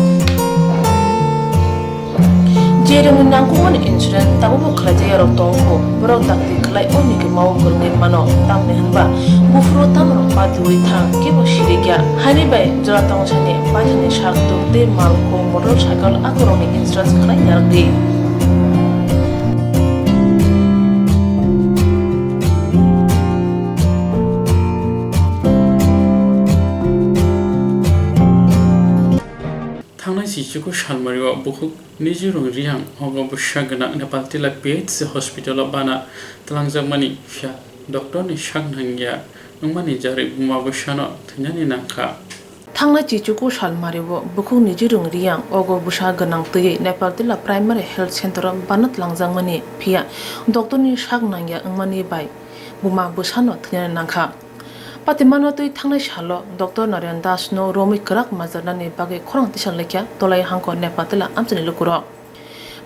Je rwngni nangkukmani insurance tabukbo khlaijakya rok tongkho, borok dakti khlai o nigwmao kwrwngwi mano, tamni hwnba buphuru tamrok patiwi thang kebo sirikya. Haini bai jora tongsani paithakni sak tuk tei mal khung motor cycle akorokni insurance khlai narwkdi. Thangnai chichuku salmario bukhuk Nijirung Riang ogo bwsa gwnang Nepal Tila P H C hospital o bana twlangjakmani phiya doctor ni sak nangya wngmani jarwi buma bwsano thwinani nangkha. Thangnai chichuku salmario bukhuk Nijirung Riang ogo bwsa gwnang twiwi Nepal Tila Primary Health Center o bana twlangjakmani phiya doctor ni sak nangya wngmani bai buma bwsano thwinani nangkha. Patimano twi thangnai salo doctor Naren Das no romwi kwrak majranani bagwi khorang tisa laikha Tolai Hangkor Nepal Tila amchaini lukurok.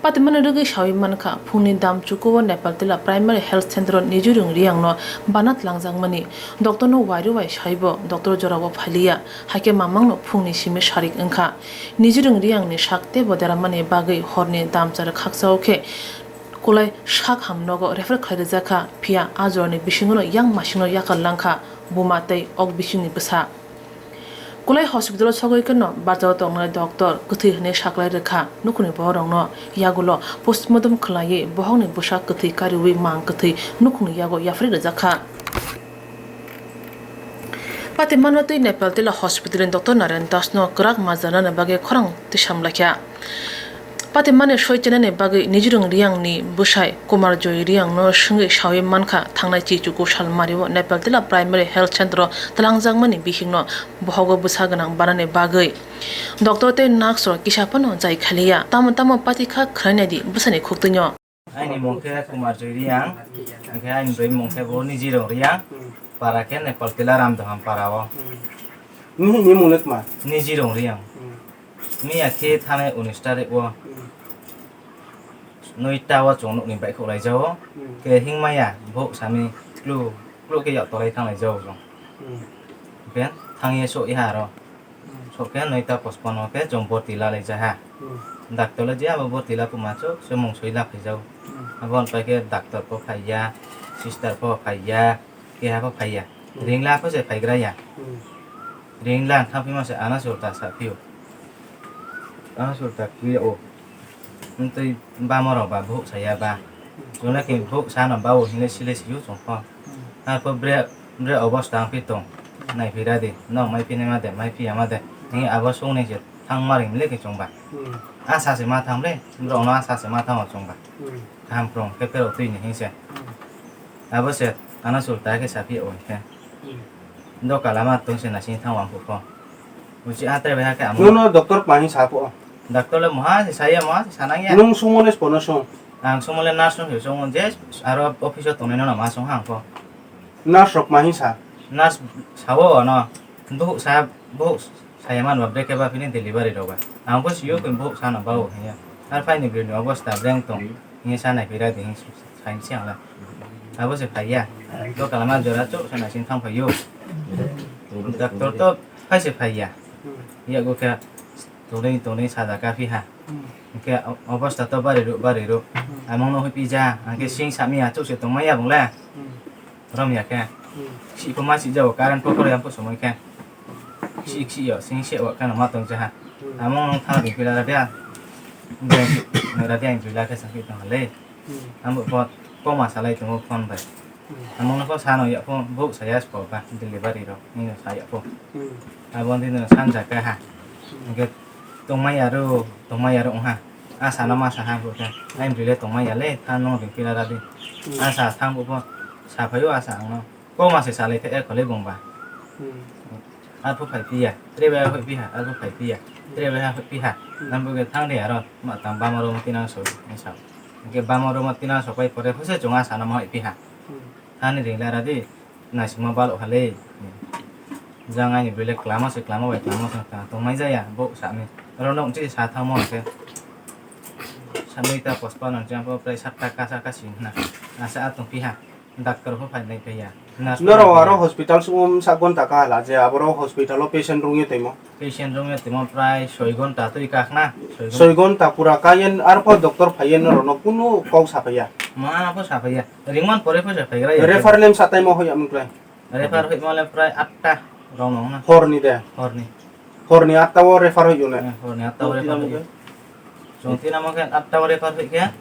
Patimani rwgwi sawi mankha, phungni dam chukuo Nepal Tila Primary Health Center o Nijirung Riang no bana twlangjakmani. Doctor no wairu wai saibo doctor jorao phailiya, haikhe mamang no phungni simi sarik wngkha. Nijirung Riang ni sak teibo deramani bagwi horni dam chara khakchao khe Kulai sak ham nogo refer khlai rijak kha, phiya a jorani bisingo no yang masingno yakal lang kha buma tei ok bisingni bwsa. Kulai hospital o sogwi kheno bachao tongnai doctor kwthwi hwnwi saklai rwkha nukhungni bohrokno, yagulo postmortem khlaiwi bohokni bwsa kwthwi kariwi mang kwthwi nukhungni yago yapharwi rwjak kha. Patimano twi Nepal Tila hospital ni doctor Naren Das no kwrak majranani bagwi khorang tisam laikha. Patimani soi chenani bagwi Nijirung Riang ni bwsai Kumar Joy Riang no swngwi sawi mankha, thangnai chichuku salmario Nepal Tila Primary Health Center o twlangjakmani bihik no bohogo bwsa gwnang banani bagwi. Doctor tei nurse rok kisa phano jai khaliya, tamo tamo patikha khwlainai di bwsani khuktwino. Aini mung khe Kumar Joy Riang, hingkhe aini bwrwi mung khe bo Nijirung Riang, para khe Nepal Tila Ramdoham para o. Nini ni mung le tma? Nijirung Riang. Miya khe thanai unis tarik o noita o chwng nukni baihkhok laijao. Khe hingmaya bohok sami klu klu khe yak tolai thang laijao chwng. Khe thangye sok iha aro. Sok khe noita pochpanno khe chwng borti la laijak ha. Doctor le je abo borti la puma chwk se mung soi la phaijao. Abo hwn pai khe doctor pho phaiya, sister pho phaiya, keha pho phaiya. Ring la pho se phaigra ya. Ring la thang phima se ana sulta sa phio. Ana sulta kwi o. Ntwi bama rok ba buhuk saya ba. Chwngno khe buhuk sana ba o hinwi sile sio chwng pho. Arpho bre bre obosta wng phi tong. Nai phi ra di. Nok mai phi nai ma de, mai phi ya ma de. Hinwi abo sung ni se thang ma ring le khe chwng ba. Asa se ma thang le. Borok no asa se ma thang o chwng ba. Kaham krung khe phero twi ni hing se. Abo se ana sulta khe sa phi o khe. Doka lama tong se nasing thang wang pho. Uchi a tre bai ha khe amo. Nono doctor pani sa pho. Doctor le moha se saya moha se sanang ya. Nung sumo le spono song. Ang sumo le nurse no se song je aro office o tongnai no ma song hang pho. Nurse rok mahi sa. Nurse sawo no. Buhuk sa buhuk saya man ba brekhe ba phini delivery rok ba. Ang bo sio khe buhuk sana ba o hiya. Ar phai ni bini obosta breng tong. Hiya sana phira de hin sai si ang la. Abo se phaiya. Doka lama jora chuk sana sing thang phaiyo. Doctor to phai se phaiya. Ya go khe tongnai tongnai saja ka phi ha. Hingke obosta to bari ro bari ro. Among no hui pija. Hingke sing sami ya chuk se tong maya bung le. Rom ya khe. Si pho ma si jago current pho khoro yang pho somoi khe. Si si yo sing se wa kana ma tong jaha. Among no thang ri pila ra dia. Nai ra dia ang pila khe sakhi tong le. Ambo pho koma salai tongo phone bai. Among no pho sano ya pho bo saya pho ba delivery ro. Ni sa ya pho. Abo ni no san ja ka ha. Hingke tongmai aro tongmai aro ha. Asa no ma sa ha bo khe. Ai bri le tongmai ya le tha no ri pila ra di. Asa thang bo pho sa phaio asa ang no. Koma se salai khe ekhole bung ba. Arpho phai phiya, tre bai phai phiha, arpho phai phiya, tre bai phai phiha. Nang bo khe thang de aro ma tang bama room tinang so ni sa. Hingke bama room tinang so pai pore hose chunga sana ma phai phiha. Thani ring lara di, naisingma balo hale. Jang aini bile klama se klama bai klama se tong mai jaya bo sa ni. Aro nok chi sa thang mo khe. Sa noi ta pospa nang jang pho prai sat ta ka sa ka sin na. Asa atong phiha. Doctor pho phai nai phaiya. Nurse pho Norok nai aro phaiya. Hospital sung sak gonta ka hala je aboro hospital o patient rung ye tongmo. Patient rung ye tongmo prai soi gonta twi kak na. Soi gonta. Soi gonta pura ka yen arpho doctor phai ye norok no kunu kok sa phaiya. Ma pho sa phaiya. Ringman pore pho sa phaigra ya. Refer lem sa taimo hoya mun klai. Refer hoima le prai atta rok no na. Horni de. Horni. Horni atta o refer hoyo ne. Eh, horni atta o refer hoyo. Chwng tinamo khe atta o refer hoikhe,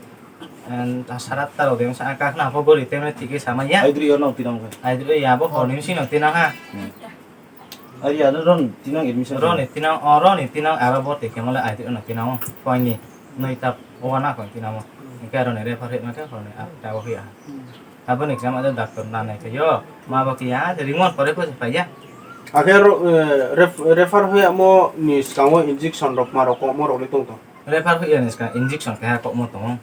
and sara atta rok de sa kak na pho gori temne thik khe samaya. Aidri yo nang tinamo khe. Aidri ya bo horni sino tinang ha. Hmm. Ari ano ron tinang admission. Roni tinang, o roni tinang aro bo te kemole aidri no tinang o. Poini noi tap o na ko tinang o. Engke roni refer hoima khe horni atta o hoya. Aboni exam ada doctor nanai khe yo. Ma bo kiya, rimon pore pho phaiya. Akhe ro-, eh, ref-, refer hoya mo ni skango injection rok ma rok kokmo rok le tong tong. Refer hoya ni skang injection kaiha kokmo tongo.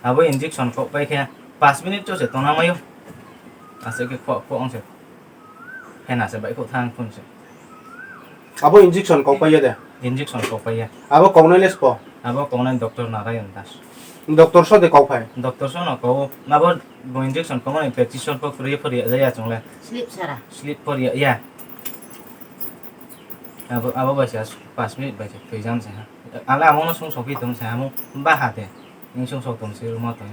Abo injection kok pai khe paanch minute cho se tongna mayo. Ase khe kok kok ang se. Hena se bai kok thang phun se. Abo injection kok pai ya de? Injection kok pai ya. Abo koknai les po? Abo koknai doctor Narayan Das. Doctor so de kok phai? Doctor so no kok. Abo bo injection kokmani practitioner po free free ya ya chongle. Sleep sara. Sleep por ya ya. Abo, abo bai sa paanch minute bai sa twi jam sa ha. Ale amo no sung sokwi tong sa amo ba ha de. Ning sung sok tong si rumo tong.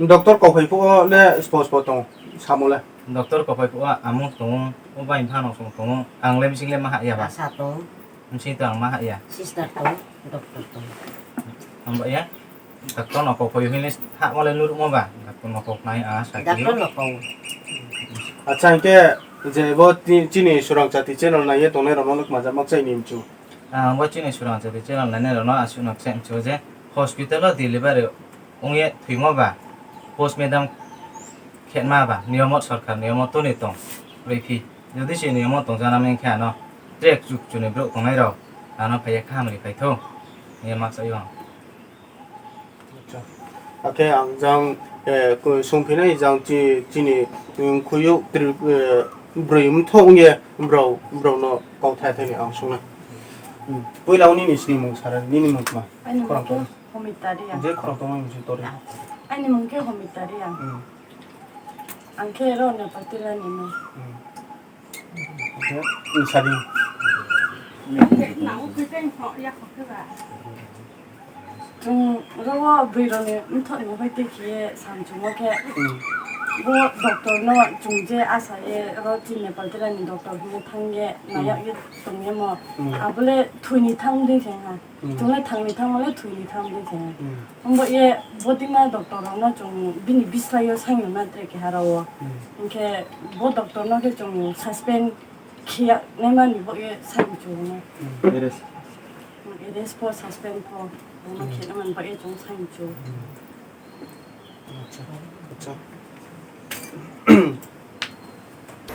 Doctor kok phai po le spo spo tong samole. Doctor kopai kuk o, amung tongo, o bai phano song tongo, ang le bising le ma haya ba? Asa tong. Bising to ang ma haya. Sister tong, doctor tong. Ang ba ya, doctor no kopai hini ha mo le nuruk mo ba? Doctor no kok nai a sa. Doctor no kok. Acha, hingke je bo ti-, chini Surang Chati channel naiye tongnai rok no nuk majak mak chai ni mchu. Ang bo chini Surang Chati channel nai rok no asuk no kchai mchu je hospital o delivery ongye thwimo ba, postmortem khetma ba, niyomot sorkar niyomot toni tong rwi phi. Jodi se niyomot tong jana meng khe ano track chuk chuni borok tongnai rok ano phaiya kaham ri phai tho. Niya maksa yo. Acha. Akhe ang jang, eh, ko sung phinai jang chi-, chini, mm, khuyuk tri-, eh, brwi mtho ongye bro, bro no kok thai thai ni ang sung na. Hmm. Puila oni ni sini mung sara, nini mung ma. Ani mung khe Homita Reang. Je khorok tongma mung si tori. Ani mung khe Homita Reang. Hmm. Ang khe ro Nepal tila ni mung. Hmm. Oke, hmm, sadi. Chwng ro o bwrwi rok ni mthok ni hoi tei khiye samchungo khe. Hmm. Bo doctor no chwng je asa ye ro chini Nepal tila ni doctor hwnwi thang ye hmm naiyak ye tong ye mo. Hmm. Abole thwini thang di se ha. Hmm. Chwng le thangni thangma le thwini thang di se. Hmm. Ombo ye botima doctor rok no chwng bini bislai o sangwi man tre keha rw o. Hmm. Hinkhe bo doctor no khe chwng suspend khiya nai mani bo ye sangwi chwng no. Hmm. Arrest. Hmm, arrest pho suspend pho. Bono hmm khena man bo ye chwng sangwi chwng. Hmm. Acha, acha.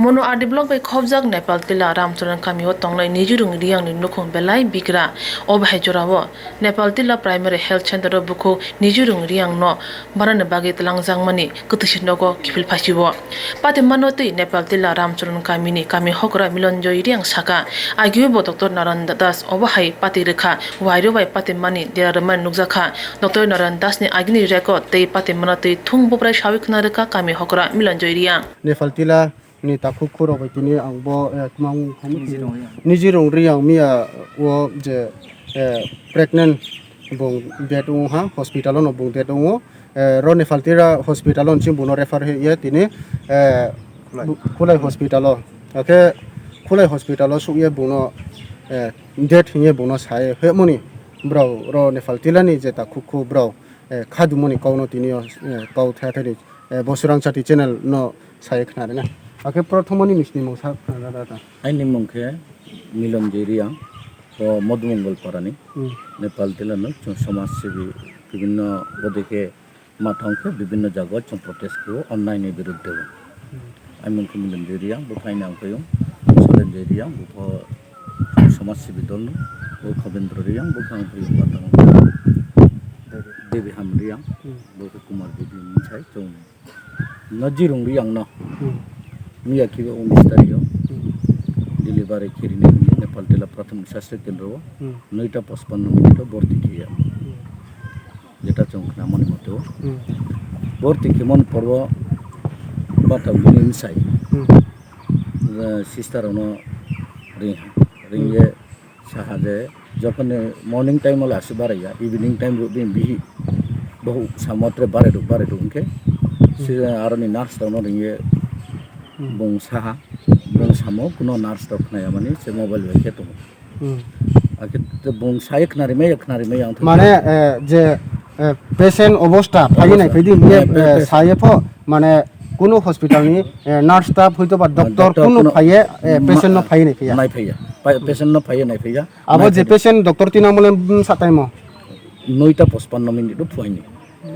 Mono R D block bai khobjak Nepal tila Ramcharan kami o tongnai Nijurung Riang ni nukhung belai bigra. O bahai jora o Nepal tila Primary Health Center o bukhuk Nijurung Riang no barani bagwi twlangjakmani kwtwisi nogo kiphil phasi o. Patimano twi Nepal tila Ramcharan kami ni kami hokra Milonjoy Riang saka, agio bo Doctor Naran Das obo hai pati rwkha, wairo bai patimani dera rwmani nukjakha. Doctor Naran Das ni agini record tei patimano twi thung bubrai sawi khna rwkha kami hokra Milonjoy Riang. Nepal tila ni takhuk khurok bai tini ang bo, eh, tmang Nijirung Riang miya o je, eh, pregnant bung date wngo ha, hospital o no bung date wngo. Eh, ro Nepal tila hospital o nching bung no refer hoi ye tini, eh, Khulai. Bu-, Khulai hospital o. Akhe Khulai hospital o suk ye bung no, eh, date hing ye bung no sai hoi mani. Bro, ro Nepal tila ni je takhuk khu bro, eh, khadumani kok no tini o, eh, kok thai thai ni, eh, Bosurang Chati channel no sai khna rwna. Akhe prothomoni ni sini mung sa khna rwna ta. Aini mung khe Milonjoy Riang, o Modhumongal Parani, hmm, Nepal tila no chwng somaj sibi bibhinno bodei khe ma thang khe bibhinno jaga o chwng protest khe o onnai ni birudde o. Hmm. Aini mung khe Milonjoy Riang, bo phaini ang phaiyung Solenjoy Riang, bo pho somaj sibi dol no, bo Khabendra Riang, bo khe ang phaiyung Batang Devi Ham Riang, hmm, bo khe Kumar Devi ni sai chwng Nijirung Riang no. Hmm. Miya khibi unis tarik o. Hmm. Delivery khiri ni Nepal tila Prathomik Sastho Kendro o. Hmm. Noita pachpanno minute o borti khiya. Hmm. Jeta chwng khna mani mote o. Hmm. Borti khimon porbo Bata bini bwsai, Hmm. eh, sister rokno ring ha. Ring Hmm. ye saha je, jokhon ni morning time o le aswk barai ya, evening time rok bini bihi bohu samo tre barai rok, barai rok hwnkhe, Hmm. si aroni nurse rokno ring ye Hmm. bung saha, bung samo kuno nurse rok khna ya mani se mobile bai khe tongo. Hmm. Akhe bung sai khna rimai ya, khna rimai ya, ang thangkhe Mane, eh, je, eh, patient obostha phai Obostha. nai phai di, Eh, eh, pa-, pa-, saye pho, mane, kunu hospital ni, eh, nurse staff hoito ba Ah, doctor doctor kunu kunu phaiye, eh, ma-, patient no phaiye nai phaiya. nai phaiya. Pa-, Hmm. patient no phaiye nai phaiya. Abo Nai je phaiya. patient doctor tina mole, mm, sa time o? Noita pachpanno minute o phuaini.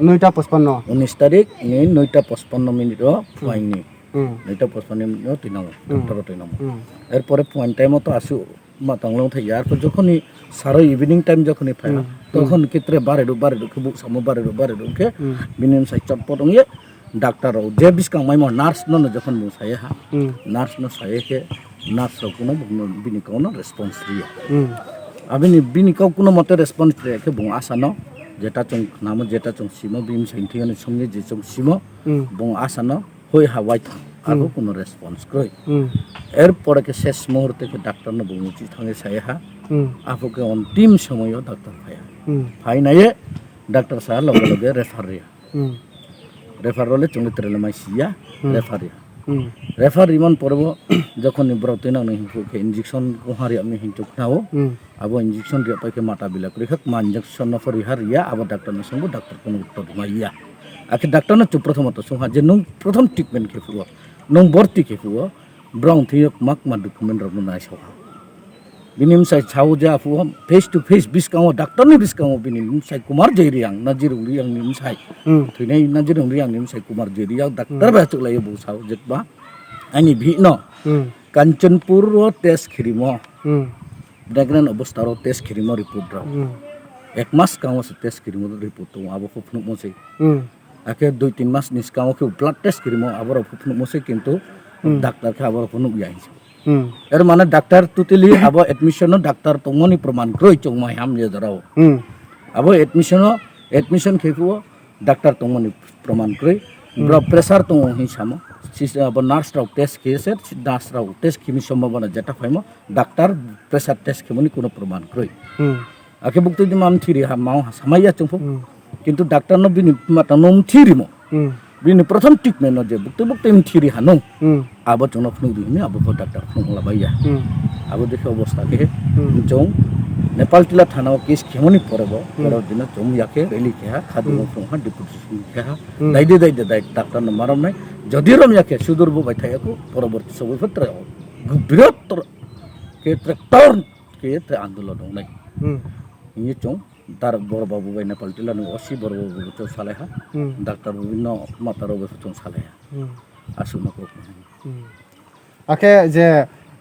Noita pachpanno? Unis tarik ni noita pachpanno minute o Hmm. phuaini. Hmm. Noita pachpanno minute o tinango, Hmm. doctor o tinango. Hmm. Erpore phuaini time o to asu ma tonglo thai ya. Arpor jokhoni saro evening time jokhoni phai, Hmm. tokhon Hmm. khe tre bare do, bare do khe buk samo bare do, bare do khe Hmm. bini sai chotpot ongye doctor rok je bwskang maimo nurse no, no jokhon bung saye ha, Hmm. nurse no saye khe nurse rok kuno bini kok no response riya. Hmm. Abini bini kok kuno mote response riya khe bung asa no jeta chwng khnamo, jeta chwng simo, bini sai thiyani somni je chwng simo, Hmm. bung asa no hoi ha waithang, abo Hmm. kuno response kwrwi. Hmm. Erpore khe ses muhurte khe doctor no bung uchi thangwi saye ha, Hmm. apho khe ontim somoyo doctor phaiya. Hmm. Phainaye doctor sa loge loge refer riya. Hmm. Refer role chwngno trele mai siya, Hmm. refer riya. Hmm. Refer riman pore bo jokhon ni borok twi nang ni himphru khe injection kung ha riya hinwi hinchuk khnao. Hmm. Abo injection riya pai khe mata bila kwrwi kha, ma injection no pho riha riya, abo doctor no swngo, doctor kuno uttor rwma ya. Akhe doctor no chwng prothom to swngha je nwng prothom treatment khe phuo, nwng borti khe phuo, borok thwiyo kwma kwma document rok no naisokha. Bini bwsai sao je aphuo face to face bwskango, doctor ni bwskango bini bwsai Kumar J Reang, Nazirung Reang ni bwsai. Hmm. Thwinai Nazirung Reang ni bwsai Kumar J Reang, doctor Hmm. bai achukla bo sao je ba. Ani bihik no Hmm. Kanchanpur o test khirimo. Hmm. Pregnant obostha rok test khirimo report rok. Hmm. Ek mas kango se test khirimo report tongo, abo khe phunukmo se. Hmm. Akhe dui tin mas ni swkango khe blood test khirimo, abo rok phunukmo se, kintu Hmm. doctor khe abo rok phunuk ya hinwi. Hmm. Er mane doctor totally abo admission no doctor tongmani proman kwrwi chwng mai ham ye jorao. Hmm. Abo admission no, admission khe phio doctor tongmani proman kwrwi. Hmm. Bro pressure tongo hinwi samo. Sis-, abo nurse rok test khe se, nurse rok test khimi sombhabona jeta phaimo. Doctor pressure test khemani kuno proman kwrwi. Hmm. Akhe buktui di mam thiri ha, mau ha samaya chwngphu. Hmm. Kintu doctor no bini mata no thiri mo. Hmm. Bini prothom treatment no je buktui buktui thiri ha no. Hmm. Abo chwngno phunuk di hini abo pho doctor phunuk la baiya. Hmm. Abo dekhe obostha khe Hmm. chwng Nepal tila thana o case khemani pore bo, Hmm. pore dino chwng yakhe rally khe ha, khadung Hmm. phung ha, deputation khe ha. Hmm. Dai de dai de dai doctor no marom nai. Jodi rom yakhe sudur bo bai thai ako poroborti sobo pho trai o. Birat tor-, khe tractor khe tei andolon wngnai. Hmm. Hwnwi chwng dar bor babu bai Nepal tila nung osi bor babu bo chwng salai ha. Hmm. Doctor bo bini no mata rok bo chwng salai ha. Hmm. Aswk ma kok. Hmm. Akhe je,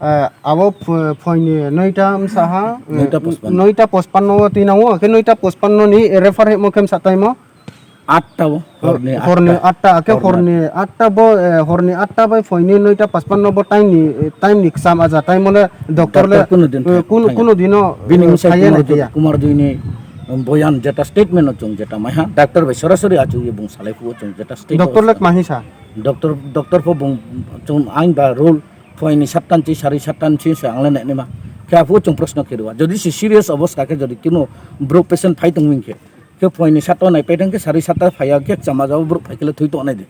eh, abo ph-, phoini noita wngsa ha, eh, Noita pachpanno. Noita pachpanno o twi nango, akhe noita pachpanno ni refer himo khe msa taimo. Atta bo, horni horni atta. Atta, akhe Horni horni atta bo, eh, horni atta bai phoini noita pachpanno bo time ni, eh, time ni kwcham aja, time le doctor le, Doctor kuno din eh, kuno, thangya. Kuno dino, Bini eh, bwsai thaya Kumar nai Jyoti, thaya. Kumar Jyoti ni, um, boyan jeta statement no chwng jeta mai ha. Doctor bai sorasori achuk ye bung salai phuo chwng jeta statement Doctor le no. Kma hinsa? Doctor, doctor pho bung chwng ain ba rule phoini sattan chi, sari sattan chi se ang le nai ma. Khe aphuo chwng proshno khe rwa. Jodi se serious obostha khe jodi kino bro patient phai tong wng khe, Khe phoini satta nai paitang khe sari satta phaiya khe chama jabo borok phai khe le thwi tongnai de.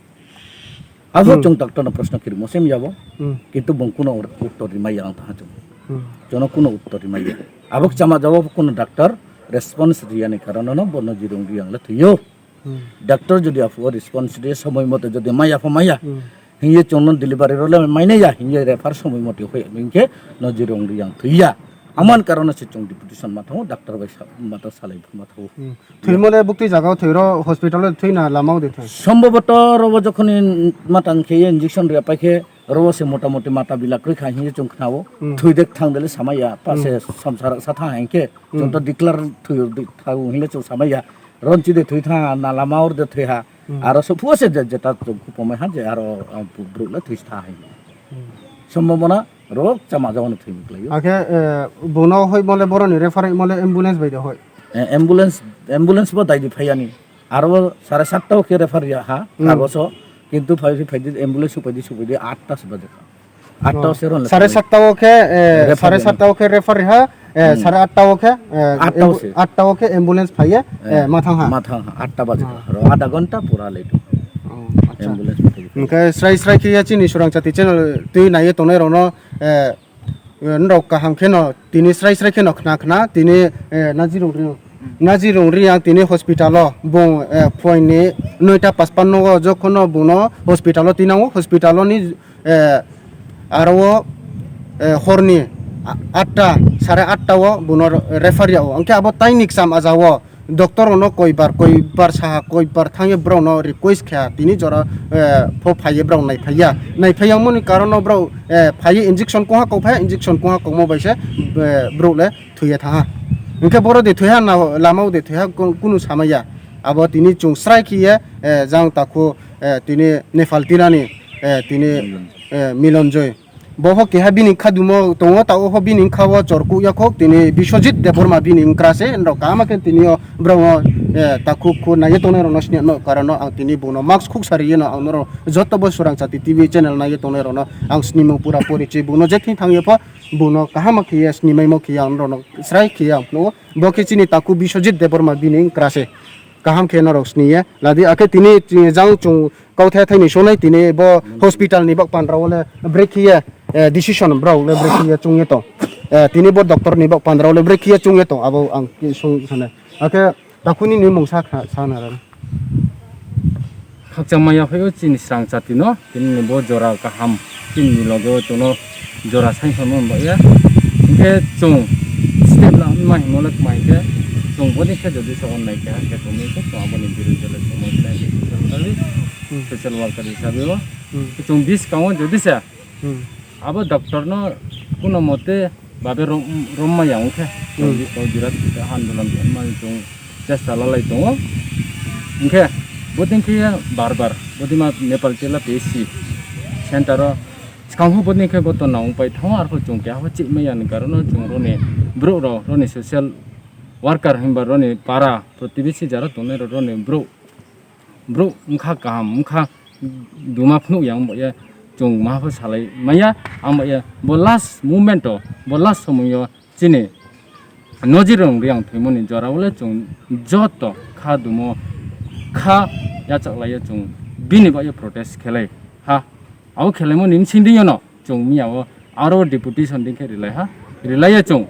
Abo Hmm. Chwng doctor no proshno khirimo se miyabo. Hmm. Kintu bung kuno uttor rimai ya ang tha chwng. Hmm. Jono kuno uttor rimai ya. Abo chama jabo kuno doctor response riyani karono no bono jirung riyang le thwiyo. Hmm. Doctor jodi aphuo response riya somoi mote jodi maya pho maya. Hmm. Hingye chwngno delivery role mainai ya, hingye refer somoi mote hoi, hingke no jirung riyang thwiya. Aman karone se chwng deputation ma thango, doctor bai sa-, ma ta salai ma thango. Hmm. Thwimole bukti jagao thwiro hospital o thwina lama udi thwi. Sombhoboto robo jokhoni matang khe injection riya paikhe robo se motamoti mata bila kwrwi kha hinwi chwng khnao. Hmm. Thwi dek thang dele samaya, pa se Hmm. samsara sa tha hingke, Hmm. chwng to declare thwi thago hinle chwng samaya. Ronchi de thwi tha, na lama or de thwi ha. Hmm. Aro so phuo se je, jeta chwng khupomai ha je aro, ah, bu-, bwrwk le thwi tha hai. Hmm. Sombhobona rok chama jagao no thwi muklai o. Akhe, eh, bono hoi mole boroni refer hoi mole ambulance bai de hoi. Eh, ambulance, ambulance bo dai di phai ani. Aro sare satta o khe refer ya ha, Hmm. kagoso. Kintu phai, phai, phai di, ambulance supai di, supai di, atta se baje kha. Atta Oh. se ron le Sare phai. satta o khe, eh, Refer sare reno. satta o khe refer ha, eh, Hmm. sare atta o khe, eh, Atta o ambu-, se. atta o khe ambulance phaiye, eh, Eh, mathang ha. mathang ha, atta baje kha. Hmm. Ro adha ghonta pura late. Oh, acha. Ambulance phai. Hwnkhe srai srai khe ya chini Surang Chati channel twi naiye tongnai rokno, eh, Eh, norok kaham kheno tini srai srai kheno khna khna tini, eh, Naji Rungri, Naji Rungri ang tini hospital o bung, eh, phuaini noita paspanno o jokhono bungno hospital o tinango, hospital o ni, eh, aro o, eh, horni a-, atta, sare atta o buno refer ya o. Hwnkhe abo taini kcham aja o. Doctor rokno koibar, koibar saha, koibar thangwi borokno request kha, tini jora, eh, pho phaiwi borok naiphaiya. Naiphaiya wngmani karon no borok, eh, phaiwi injection koha kok phai, injection koha kokma bai se, eh, borok le thwiya thaha. Hwnkhe borok de thwiha na, lama o de thwiha ku-, kunu samaya. Abo tini chwng srai khiye, eh, jang takhu, eh, tini Nepal tinani, eh, tini, eh, Milonjoy. Bo ho keha bini kha dumo tongo, ta o ho bini kha o chor kuk ya khok, tini Biswajit Debbarma bini wngkra se, nrok kaham khe tini o borok no, eh, ta khuk khuk naiye tongnai rok no sini no karon no ang tini bono mask khuk sari yeno ang norok joto bo Surang Chati T V channel naiye tongnai rok no ang snimung pura porichi bono je thing thang ye pho bono kaham khe ye snimai mo khe ye ang norok no srai khe ye ang phnugo. Bo khe chini taku Biswajit Debbarma bini wngkra se kaham khe norok sini ye ladi akhe tini jang chung Kauthai thai ni sonai tini bo hospital ni bak pandra o le brekhiya, eh, decision brao le brekhiya chungya tong. Eh, tini bo doctor ni bak pandra o le brekhiya chungya tong. Abo ang ki sung sana. Ake takuni ni mung sa kha, sana ran. Khakchangma ya phaio chini Srang chati no, tini ni bo jora kaham, tini ni loge o tono jora sai song no ba ya. Hingke chung step la ma himo le kmai ke, chung boni khe jodi sa on nai ke ha ke tongni ke, chung aboni biru jele chung mo nai ke social worker, Hmm. social worker hisabe o. Hmm. Chung bis kango jodi sa, Hmm. abo doctor no kuno mote babe rom, rom ma yang khe, Hmm. chung bi-, birat andolan ma chung chesta lalai tongo. Hingke, bodin khe bar bar, bodima Nepal chela P S C center o, skang ho bodin khe goto naung pai thango, arpho chung keha ho chik maya ni karon o chung roni borok rok, roni social worker himba roni para protibesi jara tongnai rok roni borok, borok wngkha kaham, wngkha duma phunuk ya, wng bai ya chung maha pho salai maya, ang bai ya bo last moment o, bo last somoi o, chini nojir rong riang thwimani jora o le chung joto kha dumo kha yachaklai o chung bini bai protest khelai ha. Abo khelaimani bsing dino chung miya o aro deputation ding khe rilai ha. Rilai ya chung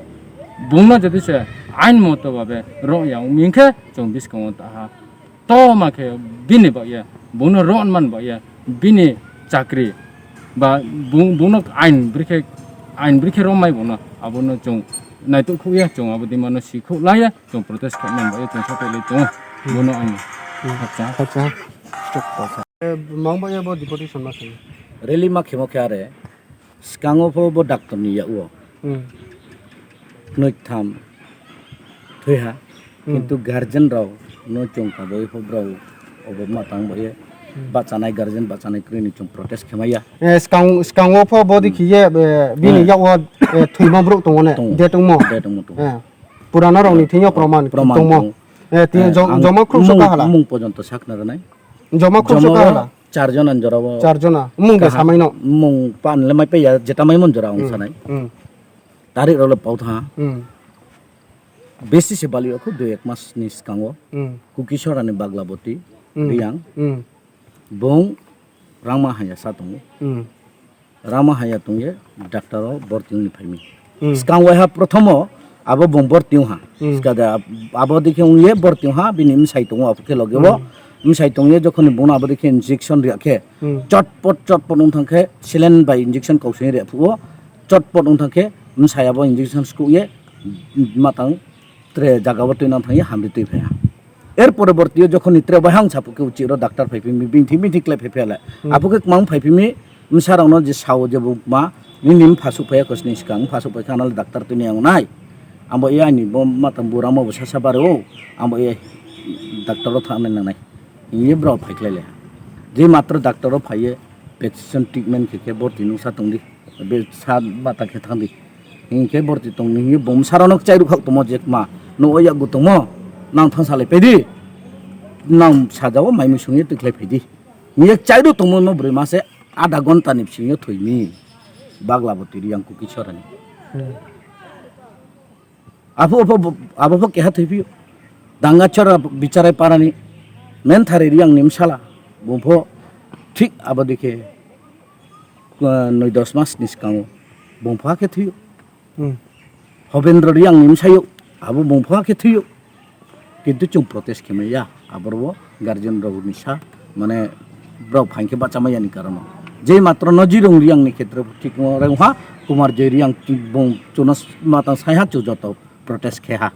bungno jodi se ain moto babe rong ya wng khe chung biskango ta ha. To ma khe bini bagya, bono ron man bagya, bini chakri ba bung-, bono ain brikhe, ain brikhe romai bono, abono chung naituk khuk ya, chung abo dimano si khuk la ya, chung protest khe man bagya, chung sapai le chung bono ain. Hmm. Hakcha. Hakcha. Mang bagya bo deputation ma khe. Rally ma khemo khe are. Skango pho bo doctor ni yak o. Hmm. Noi tham thwi ha. Hmm. Kintu guardian rok no chwng ka boi pho bro obo ma tang boi. Hmm. Bachanai guardian bachanai kwrwi ni chwng protest khe maya. Eh, skang, skango pho bo di Hmm. khiye, eh, bini Hmm. yak o, eh, thwima bro tongo ne. Tongo. De tongmo. De tongmo tongo. Eh, purana rok ni thing yo proman Proman tongmo. Tongo. Eh, tin Eh, jom-, ang joma khrup mung, sokha hala. Mung pojonto sakna rwnai. Joma khrup sokha hala. Char jona ni jora o. Char jona. Mung de samai no. Mung pan le mai pe ya, jeta mai mon jora ang Hmm. sanai. Hmm. Tarik rok le pau tha. Hmm. Besi se bali o khu dui ek mas ni skango. Hmm. Kuki sora ni Baglaboti, Hmm. Riang. Hmm. Bung rangma haya sa tongo. Hmm. Rama haya tongye doctor o borti wngni phaimi. Hmm. Skang waiha prothomo abo bung borti wngha. Hmm. Skada ab-, abo dikhe wngye borti wngha, bini msai tongo abo khe loge o. Hmm. Msai tongye jokhoni bono abo dikhe injection riya khe, Hmm. chotpot, chotpot wng thang khe saline bai injection kausai riya phuo, chotpot wng thang khe msai abo injection sukye matang tre jaga o twi nang thangya hamri twi phaiha. Er poroborti o jokhoni tre bai hang sapu khe uchi ro doctor phai phimi binthi binthi khlai phai phai le. Hmm. Apo khe kwmang phai phimi msa rok no je sao je bo ma nini mphasuk phai kosni swkang mphasuk phai kha nal doctor twi ni ang nai. Ambo ya ani bo matang bura mo bo sasa bare o. Ambo ya doctor o thang nai nang nai. Ye bro phai khlai le. Je matro doctor o phai ye vaccine treatment khe khe borti nung sa tong di. Be sa bata khe thang di. Hinkhe borti tong ni hinwi bom sara nok chai rwkhak tongmo je kma. No o yago tongmo. Nang thang salai pedi. Nang sajao mai mui sungwi twi khlai phaidi. Miyek chairu tongmo no bwrwi mase adha ghonta ni bisingo thwimi. Bagla bo twi riyang kuki chorani. Hmm. Abo, abo, abo pho keha thwi phio. Danga chora bicharai parani. Men thari riyang ni msala. Bung pho thik abo dikhe, ah, noi dos mas ni swkango. Bung pho khe thwio. Hmm. Hobendra Riyang ni msayo, abo bung pha khe thwio. Kintu chwng protest khe maya, aboro guardian rok ni sa, mane, borok phain khe bacha maya ni karon. Je matro Nojirung Riyang ni khetre thik mo reng ha, Kumar J Riyang bung chuno matang sai ha chu joto protest khe ha.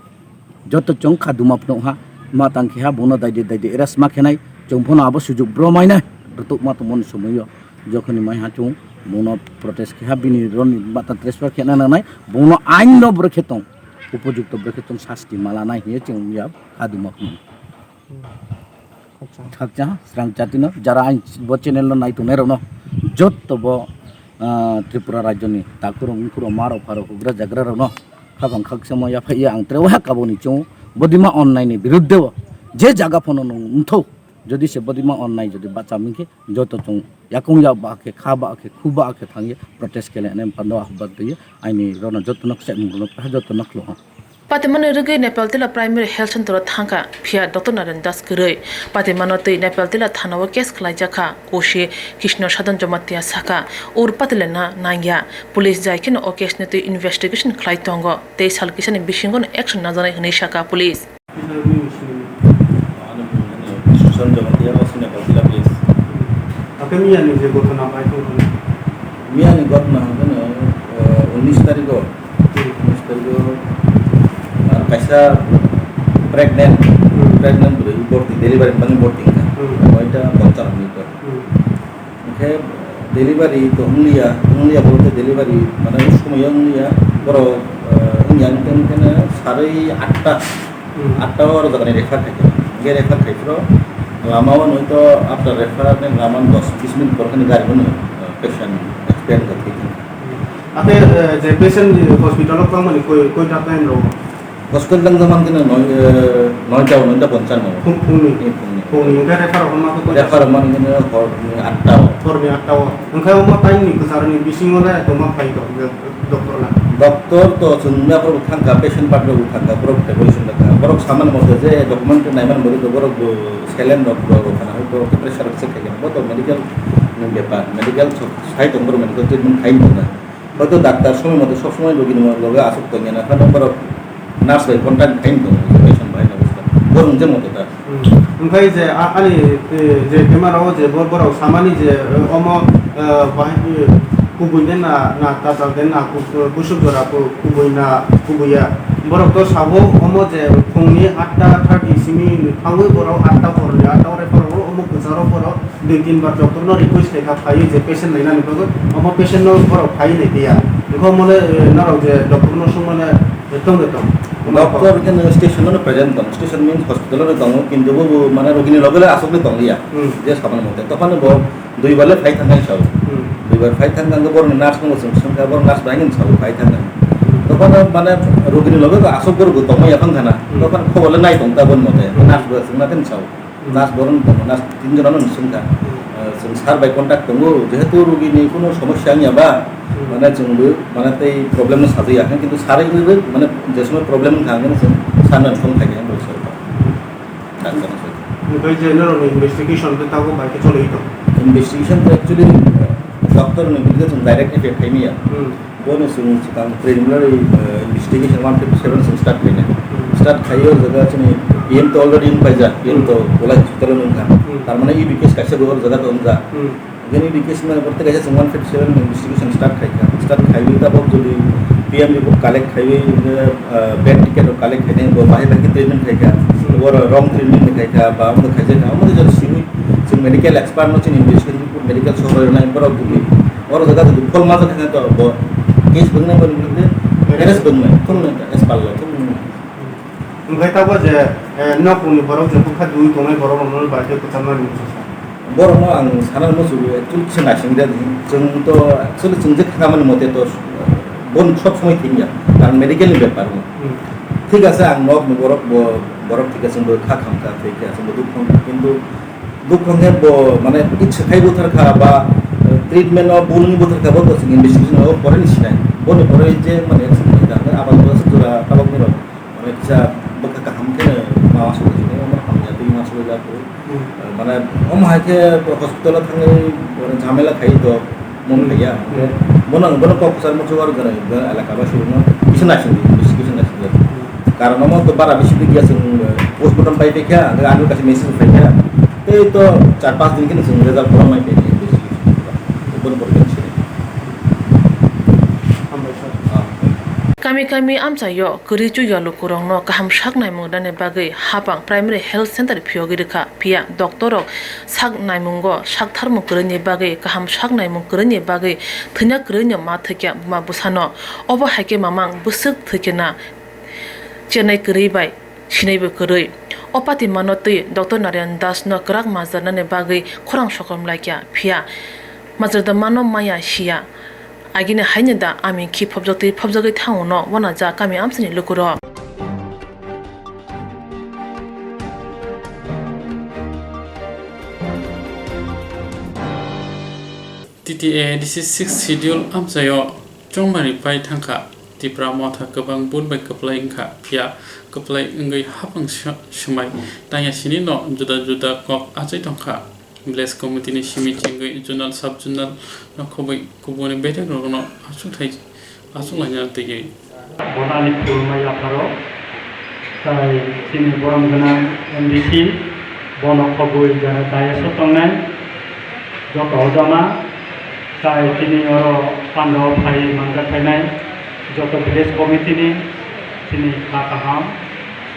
Joto chwng kha duma phunuk ha, ma tang khe ha, bono daidi daidi arrest ma khenai, chwng phano abo sujuk bro mai nai, rwtuk ma tongmani somoi o, jokhoni mai ha chwng bono protest khe ha, bini roni ma tang transfer khe na nangnai, bono ain no bwrwi khe tong, upojukto bwrwi khe chwng sasti ma lanai hiye chwng ya kha duma phunuk. Acha. Khakcha, srang chatino, jara ang bo channel no nai tongnai rokno, jotto bo, ah, Tripura rajyoni takhurok, mungkhurok, marok, pharok, hugra jagra rokno, khabang khakchangma yaphai ya ang tre waha kaboni chwng, bodima onnai ni birudde o, je jaga phano nwng wngthok, jodi se bodima onnai jodi bacha mungkhe, joto chwng yakung ya ba khe, kha ba khe, khu ba khe thangye protest khe le, ene phano ahubad twiye, aini rokno jotto no kchai mung rokno, jotto no khlo. Patimani rwgwi Nepal Tila Primary Health Center o thangkha, phiya Doctor Naren Das kwrwi. Patimano twi Nepal Tila thana o case khlaijakha, O C Krishna Sadhan Jamatia sakha, ur patilena nangya. Police jai kheno o case ni twi investigation khlai tongo, tei sal kisani bisingo no action najaknai hwnwi sakha police. Susan Jamatia, O C Nepal Tila, please. Miya ni je ghotona bai tong. Miya ni ghotona hwnkhe no, eh, unis tarikh o, unis tarikh o, ah, kaisa pregnant, pregnant bwrwi borti, delivery ni bagwi borti wngkha. Noita ponchas minute o. Hwnkhe delivery to wngliya, wngliya bolte delivery mane o somoyo wngliya, borok, eh, wngya wngkhe, wngkhe no sarwi atta, atta o oro jagani refer khaikha. Hwnkhe refer khaiphuru lama o noito after refer ni lama dos bis minute pore khani gari bono, eh, patient expire wngkha, thwi thangkha. Ate, eh, je patient hospital o kwmani koi, koi ta time rok? Hospital tang jaman khe noi, eh, noita, noita ponchas no. Phung, phungni. Eh, phungni. Phungni, hwnkhe refer rok ma khe koi ta? Refer rok man khe horni atta o. Horni atta o. Hwnkhe omo time ni kwcharo ni bisingo le tongma phai tong, doctor na? Doctor to chwng nungya borok thangkha, patient party rok thangkha, borok tei boi song thangkha. Borok samani mote je document naimani mote borok bo saline rok, borok rok khana hoito pressure rok check khaikha. Bo to medical ni bepar, medical sai tong borok medical treatment khai tongkha. Hoito doctor somoi mote sob somoi rogini loge aswk tongya na, phano borok nurse bai contact khai tong, patient bai na bwskang. Borok je mote ta. Hmm. Hwnkhe je a-, ani, eh, je camera o je bo-, borok samani je, eh, omo, eh, bahai, eh, kubui de na, na tatal de na, ku-, ku-, kusuk jora ku-, kubui na, kubui ya. Borok to sabo omo je phungni atta thirty simi thangwi borok atta horni atta o refer o omo kwcharo borok dui tin bar doctor no request khaikha phaiwi je patient nainani bagwi, omo patient no borok phaiwi naipiya. Bikhe omo le, eh, norok je doctor no swngmane, eh, tong de tong? Doctor khe no station no present tong, station means hospital no tongo, kintu bo, bo mane rogini loge loge aswk le tongliya. Hmm. Je samani mote. Tophano bo dui bar le phai thangkha sao. Hmm. Dui bar phai thangkha hwnkhe borokni nurse no bo chwng swngkha, borok nurse bai hwnwi sao phai thangkha. Hmm. Tophano mane rogini loge loge aswk borok bo tongma yaphang khana. Hmm. Tophano khobor le nai tong ta boni mote. Hmm. Nurse bo chwngna khe sao. Nurse borok tongo, nurse tin jona no swngkha. Hmm. Eh, chwng sir bai contact tongo, jehetu rugini kuno somosya wngya ba, hmm, mane chwng bo mane tei problem no sajaya, kintu sir wngwi bo mane je somoy problem wngkha, hwnkheno chwng sir no phone khaikha, hwnwi sir. Doctor no sir. Omo bai je norokni investigation tei tabuk bai khe choli tong? Investigation to actually, eh, doctor ni bidire chwng direct effect khaimaya. Hmm. Bono chwng swkang preliminary, eh, investigation one fifty seven chwng start khainai. Hmm. Start khaiwi o jaga chini P M to already wng paijak, P M to, hmm, Kolai hospital o wngkha. Hmm. Tar mane E B case kaisa bo o jaga to wngjak. Hmm. Then E B case mane borok tei kaisa chwng one fifty seven investigation start khaikha. Start khaiwi tabok jodi P M report collect khaiwi, eh, bed ticket rok collect khainai, bo bahai bahai khe treatment khaikha. Hmm. Bo wrong treatment ni khaikha, ba omo khaijak kha, omo jora simi chwng medical expert no chini investigation report medical sohor nai borok jodi Oro jaga jodi phol ma jaga to bo case bwngnai bwngnai bwngnai, arrest bwngnai, thung nai, arrest pallo, thung nai. Hwnkhe tabuk je, eh, nokni borok je bwkha dui tongnai borok rokno bai khe kwchangma ring sasa. Borokno ang sana muchungo, actually kisa naising rw di. Chwng to actually chwng je kha mani mote to, eh, bon sob somoi thik ya. Karon medical ni bepar no. Hmm. Thik ase ang nokni borok bo, borok thik ase bo kha khamkha, thik ase bo duk thong, kintu Buphang khe bo, mane, itse khai buthar kha ba, eh, treatment o bulni buthar kha, bo to chwng investigation o pore ni sinai. Boni pore je, mane, action khai kha. Abo to jora tabok ni rok, mane, kisa bwkha kaham khe ma asuk jini, omo hamya twi ma asuk ja ko. Hmm. Eh, mane, omo hai khe hospital o thangwi, mane, jhamela khai to, mon Hmm. Kaya. Hmm. Bono, bono kok kwchar muchung aro gwnang, elaka ba sirino kisa naising di, investigation naising di. Hmm. Karon omo to bara bisi bigya chwng, eh, postmortem pai paikha, ani kaisa message paikha. Tei to char panch din kheno chwng result borok mai paikha. Boni borok khe sini. Hambai sir. Ah. Kami kami amchaio kwrwi chukya lukurokno kaham sak naimung rwnani bagwi hapang Primary Health Center phiyogwi rwkha, phiya doctor rok sak naimungo sak tharmung kwrwini bagwi, kaham sak naimung kwrwini bagwi, thwina kwrwino ma thwikya buma bwsano. Obo hai khe mamang bwswk thwikena chenai kwrwi bai. Sinaibo kwrwi. O patimano twi Doctor Narayan Das no kwrak majra nani bagwi khorang sokom laikya, phiya majra da mano maya siya. Agini haino da aming khi phobjak twi phobjagwi thango no wanajak kami amsini lukurok. T T A D C six schedule amchaio chongmani pai thangkha. Tipra motha kwbang vote bai kwplai wngkha, phiya kwplai wngwi hapang sw-, swmai tangya sini no juda juda kok achai tongkha. Village committee ni simi chengwi zonal, sub zonal no khobwi kubuni bedek rokno achukthai achuk laina twiwi. Bono ani khulumma yapharo, tai chini borom gwnang M D C, bono khobwi jara dayas o tongnai joto ojama, tai chini oro pandao phai manjak phainai joto village committee ni chini kha kaham,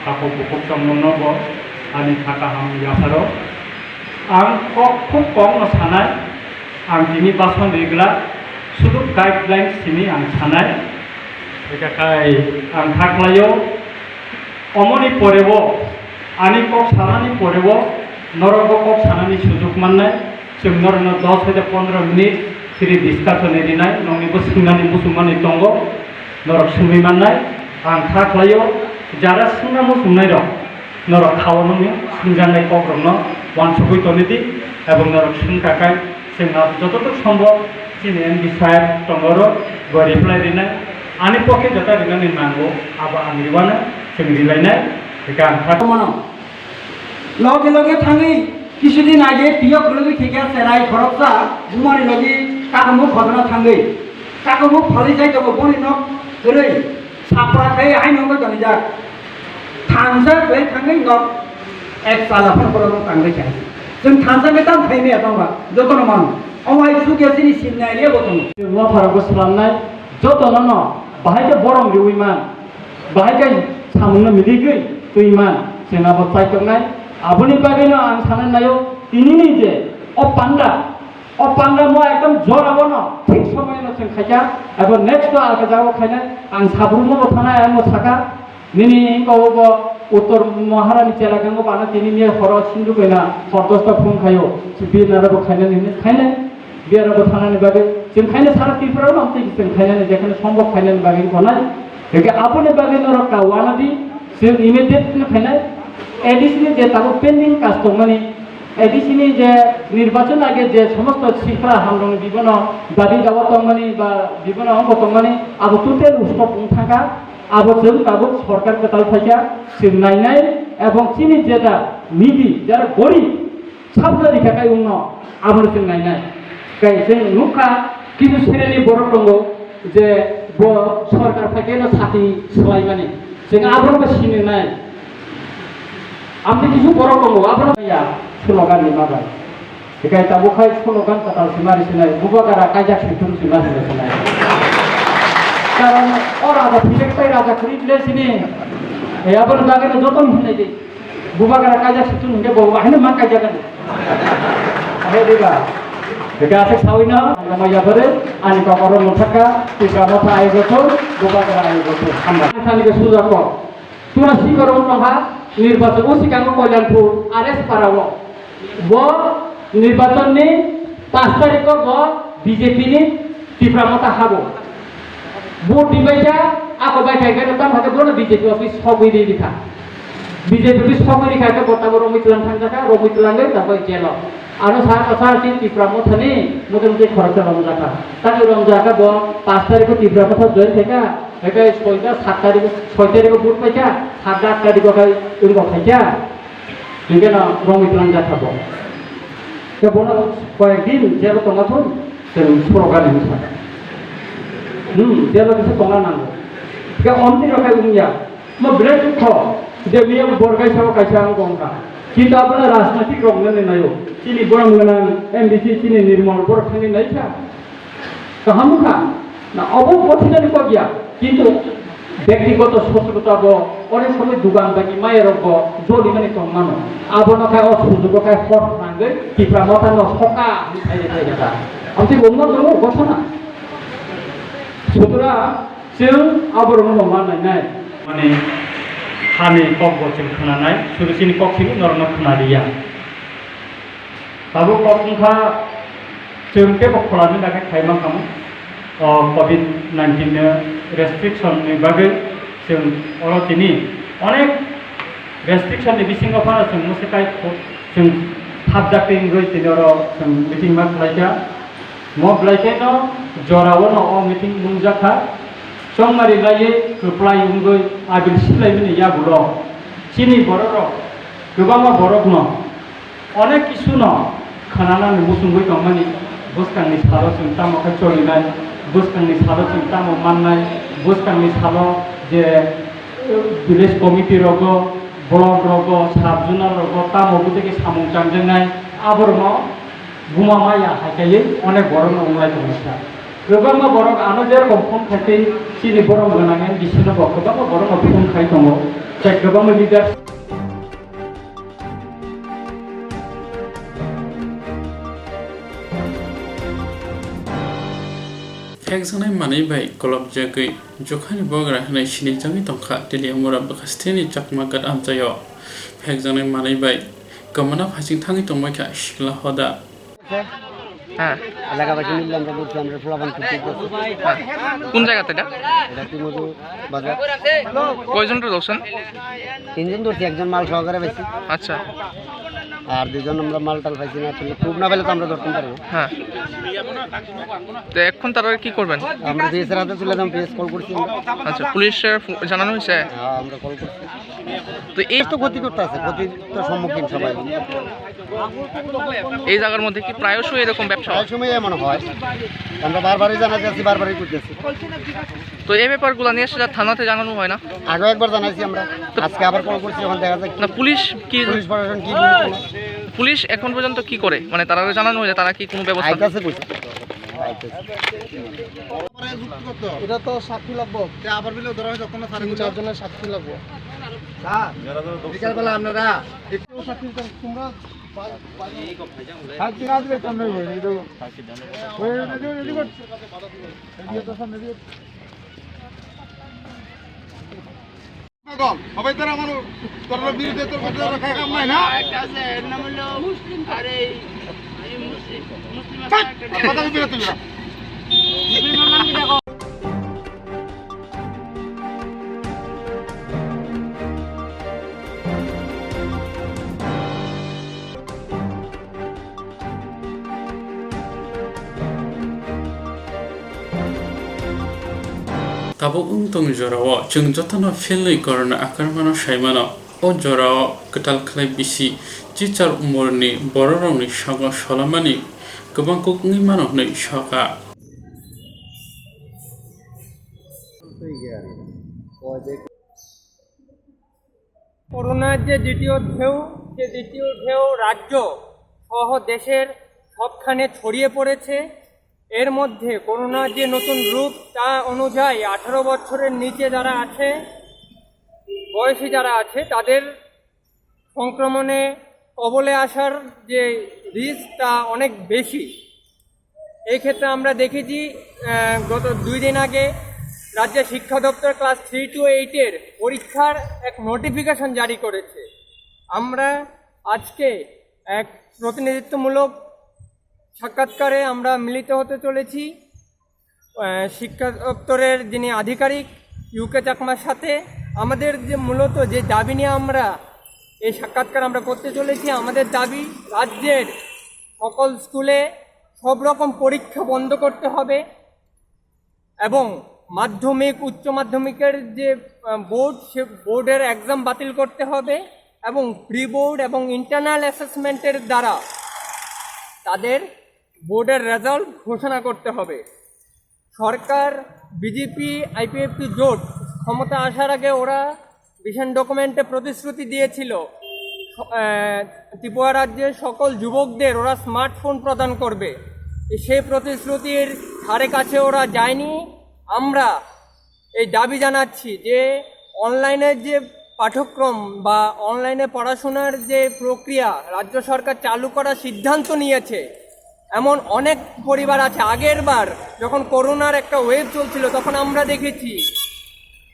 takhuk bukhuk tongmungno bo ani kha kaham yapharo. Ang kok khub kom no sanai, ang tini bason rigla, sudu guidelines simi ang sanai. Eka kai ang kha khlaio, omoni porebo, ani kok sanani porebo, norokbo kok sanani sujuk mannai, chwng norokno dos hai de pondro minute free discussion ni rinai, nongni bo swingnani muchungmani tongo, norok swngwi mannai, ang kha khlaio, jara swngna muchungnai rok. Norok kha-o nungni swngjaknai kokrokno uansugwi tongwi di, ebong norok swngkha khe chwng abo jototok sombok chini M D sir tongo oro bo reply rinai. Ani pokhe jeta rinani nango abo ang riwano chwng rilainai, hwnkhe ang kha. Mano. Loge loge thangwi kisudin age piyok kwlwgwi thwikha cherai khoroksa bumani logi kakamuk khotona thangwi. Kakamuk phalwi jai tongo boni nok kwrwi. Sapra khe haino wngwi tonijak. Thansa khlai thangwi nok ek sala phano borok nok tangwi kha. Chwng thansa khe tamo khai maya tongba jotono mano. Omo hai sukya chini simnai area bo tongo. Chwng motharokbo swlamnai jotono no bahai khe borom riwi man, bahai khe samungno miligwi twi man, chwng abo chai tongnai. Aboni bagwino ang sanani naio tinini je o panda O panda mo ekdom jora bono thik somoino chwng khaikha, abo next o alka jagao khainai, ang sabrumno bo thanai, ang bo sakha, nini wngkha obo Uttor Maharani chelagango bana tini ni horo sindu kaina hor dosta phone khaio, biyana bo khainani hinwi khainai, biyana bo thanani bagwi chwng khainai sara Tripura no tei chwng khainani jekhane sombok khainani bagwi gonai, hwnkhe aboni bagwi norok ka wanadi chwng immediate no khainai, A D C ni je tabuk pending kaj tongmani, A D C ni je nirbachon age je somosto sikla hamrokni bibono dabi dawa tongmani ba bibono ongo tongmani abo total stop wng thangkha. Abo chwng tabuk sorkar kwtal phaikha, chwng nainai ebong chini jeta nidi jara gorib sabda rikha kai wngno abono chwng nainai. Kai chwng nukha kisu sreni borok tongo je bo sorkar phaikhe no sati swlaimani. Chwng abono bo sinwi nai. Amtwi kisu borok tongo, abono ya slogan ni mabai. Hikai tabuk khai slogan kwtal sima ri sinai, bubagra kaijak situng sima ri sinai. Karon o raja philek tai raja kwrwi bile sini. E, abono bagwi no joto hinai di. Bubagra kaijak situng hingke bo haino ma kaijak ani. Ahe diba. Hikai asik sawi no, nama ya bare, ani kokoro muthaka, tika motha ayo gothon, bubagra ayo gothon. Hamba. Thani ke suja ko. Tura sikoro wngkha nirbachon o sikango Kalyanpur R S Para o. Bo nirbachon ni pash tarikh o bo B J P ni Tipra Motha habo. Vote dibaikha, ako baikha hwnkhe tam hake bono B J P office sogwi ri rikha. B J P office sokmani kha khe bo tabuk romwi twlang thang jakha, romwi twlangwi tabuk jelo. Ano sa sa si Tipra Mothani mothani khoroksa romjakha. Tani romjakha bo pash tarikh Tipra Motha join khaikha, haikhai soita sat tarikh, soi tarikh vote paikha, sat aat tarikh khai wngkha khaikha. Hingke no romwi twlang jakha bo. Khe bono koyek din jelo tongna thung, chwng slogan hinwi sakha. Hmm, jelo kisa tongna nango. Khe omni rok khai wngya. Mo belai dukho, je miyang bor kaisa o kaisa ang wngkha. Kintu abono rajnaitik rok nani naio. Chini borok gwnang M D C chini Nirmol borok thangwi naikha. Kaham wngkha. Na obo bothinani kok ya. Kintu bektigoto sotrota bo onek somoi dugan bai maya rok bo jolimani tongmano. Abono khai o sujugo khai hor nangwi Tipra Motha no soka hinwi khai khai kha. Amtwi bo wngma tongo gotona. Sutra Chwng aborokno bo ma nainai. Mane hani kokbo chwng khwnanai, sudu chini kok simi norokno khwnariya. Tabuk kok wngkha chwng teibo khulani dagwi khaima khamu. O covid nineteen ni restriction ni bagwi chwng oro tini onek restriction ni bisingo phano chwng mwswkai khu-, chwng thapjak twi wngwi tini oro chwng meeting ma khlaikha. Mo belai kheno jorao no o meeting nungjakha. Chongmari laiwi kwplai wngwi abil silaimani yagulo chini bororok kwbangma borokno onek kisuno khwnanani muchungwi tongmani, bwskangni salo chwng tamo khe cholinai, bwskangni salo chwng tamo mannai, bwskangni salo je, eh, village committee rogo, block rogo, sub zonal rogo tamo bwtwi khe samung changjaknai, aborokno buma maya hai kaiwi onek borokno wnglai tongkha. Kwbangma borok ano jerokom phone khai tei chini borom gwnang M D C no bo kwbangma borokno phone khai tongo. Tei kwbangma leaders. Phekjaknai manwi bai kolopjagwi Jokhani Bogra hwnwi sinijagwi tongkha Teliamura bwkhasteni Chakma Ghat amchaio. Phekjaknai manwi bai kwmana phaiching thangwi tongbaikha sikla hoda. হ্যাঁ। এলাকাবাসী মিললে আমরা বলছি, আমরা পোলাপান ছুটি করছি। হ্যাঁ। কোন জায়গাতে এটা? এটা টিমুজু বাজার। কয়জন ধরছেন? তিনজন ধরছি, একজন মাল সহকারে পাইছি। আচ্ছা। আর দুজন আমরা মাল টাল পাইছি না, আসলে প্রুফ না পেলে তো আমরা ধরতে পারবো না। হ্যাঁ। তো এখন তারা কি করবেন? আমরা পিএসের হাতে তুলে দেবো, পিএস কল করছি আমরা। আচ্ছা, পুলিশে ফো-, জানানো হয়েছে? হ্যাঁ, আমরা কল করছি। তো এই তো ক্ষতিগ্রস্ত আছে, ক্ষতির তো সম্মুখীন সবাই। এই জায়গার মধ্যে কি প্রায়শই এরকম ব্যবসা হয়? প্রায় সময় এমন হয়, আমরা বারবারই জানাতে আছি, বারবারই করতেছি। তো এই ব্যাপারগুলো নিয়ে সেটা থানাতে জানানো হয় না? আগেও একবার জানাইছি আমরা, তো আজকে আবার কল করছি, এখন দেখা যাক না, পুলিশ কি, পুলিশ প্রশাসন কি বলে কোনো। পুলিশ এখন পর্যন্ত কি করে? মানে, তারা জানানো হয় যে তারা কি কোনো ব্যবস্থা নেয়? আইতাছে কইছে। আইতাছে। এটা তো সাক্ষী লাগবো। তে আবার বিলে ধরা হয়েছে, কোনো সাক্ষী তিন চারজনের সাক্ষী লাগবো। স্যার, বিকালবেলা আপনারা একটু সাক্ষী দিতেন, তোমরা সাত দিন আসবে, কেমন হইব? এই তো ওই রেডি, রেডি কর। রেডি হতো, সব রেডি হতো। পাগল, সবাই তারা মানুষ, তোর বিরুদ্ধে তোর কথা রাখা কাম নাই না? একটা আছে, এর নাম হলো মুসলিম, আর এই, এই মুসলিম, মুসলিম আছে একটা। কথা বিরুদ্ধে না। মুসলিমের নাম কি দেখো? Tabuk wng tong jorao chwng jotono philwi corona akromano saimano. O jorao kwtal khlai bisi chichar umorni bororokni sago solamani kwbang kuk wngwi mano hwnwi sakha. করোনার যে দ্বিতীয় ঢেউ, সে দ্বিতীয় ঢেউ রাজ্য সহ দেশের সবখানে ছড়িয়ে পড়েছে। এর মধ্যে করোনার যে নতুন রূপ, তা অনুযায়ী আঠারো বছরের নিচে যারা আছে, বয়সী যারা আছে, তাদের সংক্রমণে কবলে আসার যে রিস্ক, তা অনেক বেশি। এই ক্ষেত্রে আমরা দেখেছি, আহ, গত দুই দিন আগে রাজ্য শিক্ষা দপ্তর ক্লাস থ্রি টু এইটের পরীক্ষার এক নোটিফিকেশন জারি করেছে। আমরা আজকে এক প্রতিনিধিত্বমূলক সাক্ষাৎকারে আমরা মিলিত হতে চলেছি, আহ, শিক্ষা দপ্তরের যিনি আধিকারিক ইউকে চাকমার সাথে। আমাদের যে মূলত যে দাবি নিয়ে আমরা এই সাক্ষাৎকার আমরা করতে চলেছি। আমাদের দাবি, রাজ্যের সকল স্কুলে সব রকম পরীক্ষা বন্ধ করতে হবে এবং মাধ্যমিক, উচ্চ মাধ্যমিকের যে, আহ, বোর্ড, সে বোর্ডের এক্সাম বাতিল করতে হবে এবং প্রি বোর্ড এবং ইন্টারনাল অ্যাসেসমেন্টের দ্বারা তাদের বোর্ডের রেজাল্ট ঘোষণা করতে হবে। সরকার, বিজেপি, আইপিএফটি জোট ক্ষমতা আসার আগে ওরা ভিশন ডকুমেন্টে প্রতিশ্রুতি দিয়েছিল, স-, আহ, ত্রিপুরা রাজ্যের সকল যুবকদের ওরা স্মার্টফোন প্রদান করবে। সেই প্রতিশ্রুতির ধারে কাছে ওরা যায়নি। আমরা এই দাবি জানাচ্ছি যে অনলাইনের যে পাঠ্যক্রম বা অনলাইনে পড়াশোনার যে প্রক্রিয়া রাজ্য সরকার চালু করার সিদ্ধান্ত নিয়েছে, এমন অনেক পরিবার আছে। আগের বার যখন করোনার একটা ওয়েভ চলছিল, তখন আমরা দেখেছি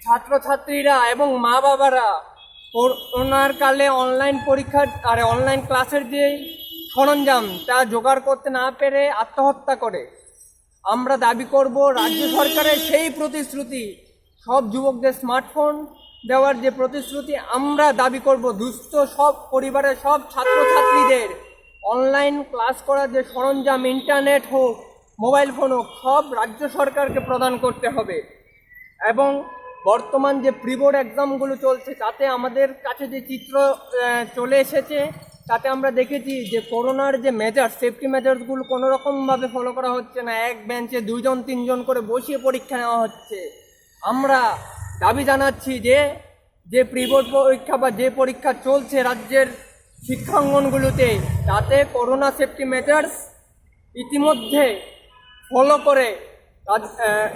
ছাত্রছাত্রীরা এবং মা বাবারা করোনার কালে অনলাইন পরীক্ষার, আরে, অনলাইন ক্লাসের যে সরঞ্জাম, তা জোগাড় করতে না পেরে আত্মহত্যা করে। আমরা দাবি করব রাজ্য সরকারের সেই প্রতিশ্রুতি, সব যুবকদের স্মার্টফোন দেওয়ার যে প্রতিশ্রুতি, আমরা দাবি করব দুস্থ সব পরিবারের সব ছাত্রছাত্রীদের অনলাইন ক্লাস করার যে সরঞ্জাম, ইন্টারনেট হোক, মোবাইল ফোন হোক, সব রাজ্য সরকারকে প্রদান করতে হবে। এবং বর্তমান যে প্রি বোর্ড এক্সামগুলো চলছে, তাতে আমাদের কাছে যে চিত্র, আহ, চলে এসেছে, তাতে আমরা দেখেছি যে করোনার যে মেজার, সেফটি মেজার্সগুলো কোনো রকমভাবে ফলো করা হচ্ছে না। এক বেঞ্চে দুইজন তিনজন করে বসিয়ে পরীক্ষা নেওয়া হচ্ছে। আমরা দাবি জানাচ্ছি যে, যে প্রি বোর্ড পরীক্ষা বা যে পরীক্ষা চলছে রাজ্যের শিক্ষাঙ্গনগুলোতে, তাতে করোনা সেফটি মেজার্স ইতিমধ্যে ফলো করে রাজ-, আহ,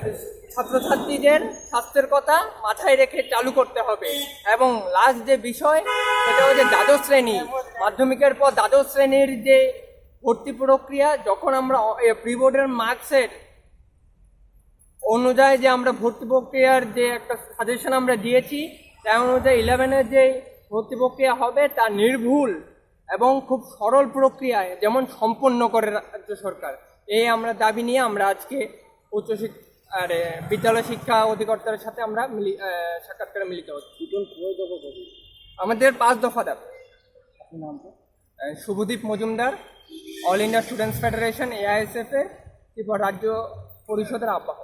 ছাত্রছাত্রীদের স্বাস্থ্যের কথা মাথায় রেখে চালু করতে হবে। এবং লাস্ট যে বিষয়, সেটা হচ্ছে দ্বাদশ শ্রেণী, মাধ্যমিকের পর দ্বাদশ শ্রেণীর যে ভর্তি প্রক্রিয়া, যখন আমরা অ-, এ, প্রি বোর্ডের মার্কসের অনুযায়ী যে আমরা ভর্তি প্রক্রিয়ার যে একটা সাজেশন আমরা দিয়েছি, তাই অনুযায়ী ইলেভেনের যে ভর্তি প্রক্রিয়া হবে, তা নির্ভুল এবং খুব সরল প্রক্রিয়ায় যেমন সম্পন্ন করে রাজ্য সরকার, এই আমরা দাবি নিয়ে আমরা আজকে উচ্চ শিক-, আরে, বিদ্যালয় শিক্ষা অধিকর্তার সাথে আমরা মিলি-, আহ, সাক্ষাৎকারে মিলিত হচ্ছি। আমাদের পাঁচ দফা দাবি। আহ, Shubhadeep Majumdar, all India students federation, AISF এর ত্রিপুরা রাজ্য পরিষদের আহ্বায়ক।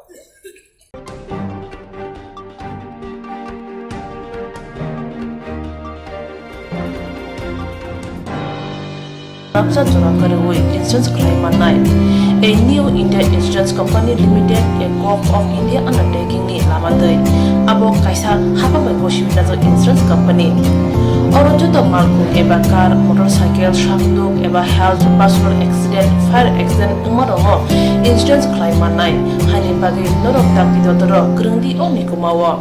Rabjak jora kwrwi insurance khlai mannai. A New India Insurance Company Limited, a Govt of India undertaking ni lama twi. Abo kaisa hapha bai bo simi najak insurance company. Oro joto malkhung eba car, motorcycle, sakduk eba health, personal accident, fire accident wngma rokno insurance khlai mannai. Haini bagwi norok dakti dotoro kwrwngdi o mikuma o.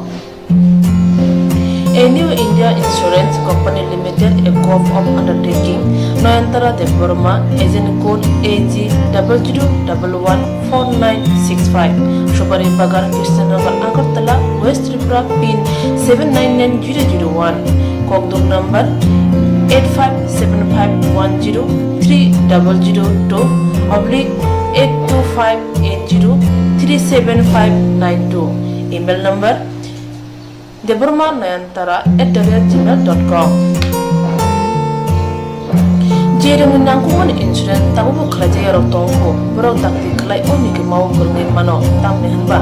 A New India Insurance Company Limited, a Govt of undertaking, Noyantara Debbarma, agent code A G double zero double one four nine six five, Subari Bagan, Krishnanagar, Agartala, West Tripura, pin seven nine nine zero zero one, Kokduk number eight five seven five one zero three double zero two oblique eight two five eight zero three seven five nine two, email number debbarma nayantara at the rate gmail dot com. Je rwngni nangkukmani insurance tabukbo khlaijak yarok tongo, borok dakti khlai o mikuma o kwrwngwi mano, tamni hwnba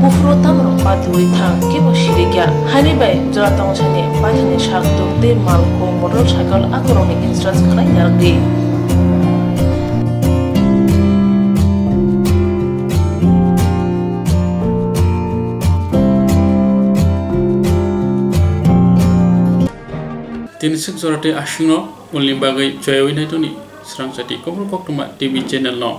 buphuru tamrok patiui thang kebo sirikya. Haini bai jora tongsani paithakni sak tok tei malkhung motorcycle akorokni insurance khlai narwkdi. Tini swk jora tei aswkno ulni bagwi joyawi naitoni swrangchati Kokborok Koktwma T V channel no.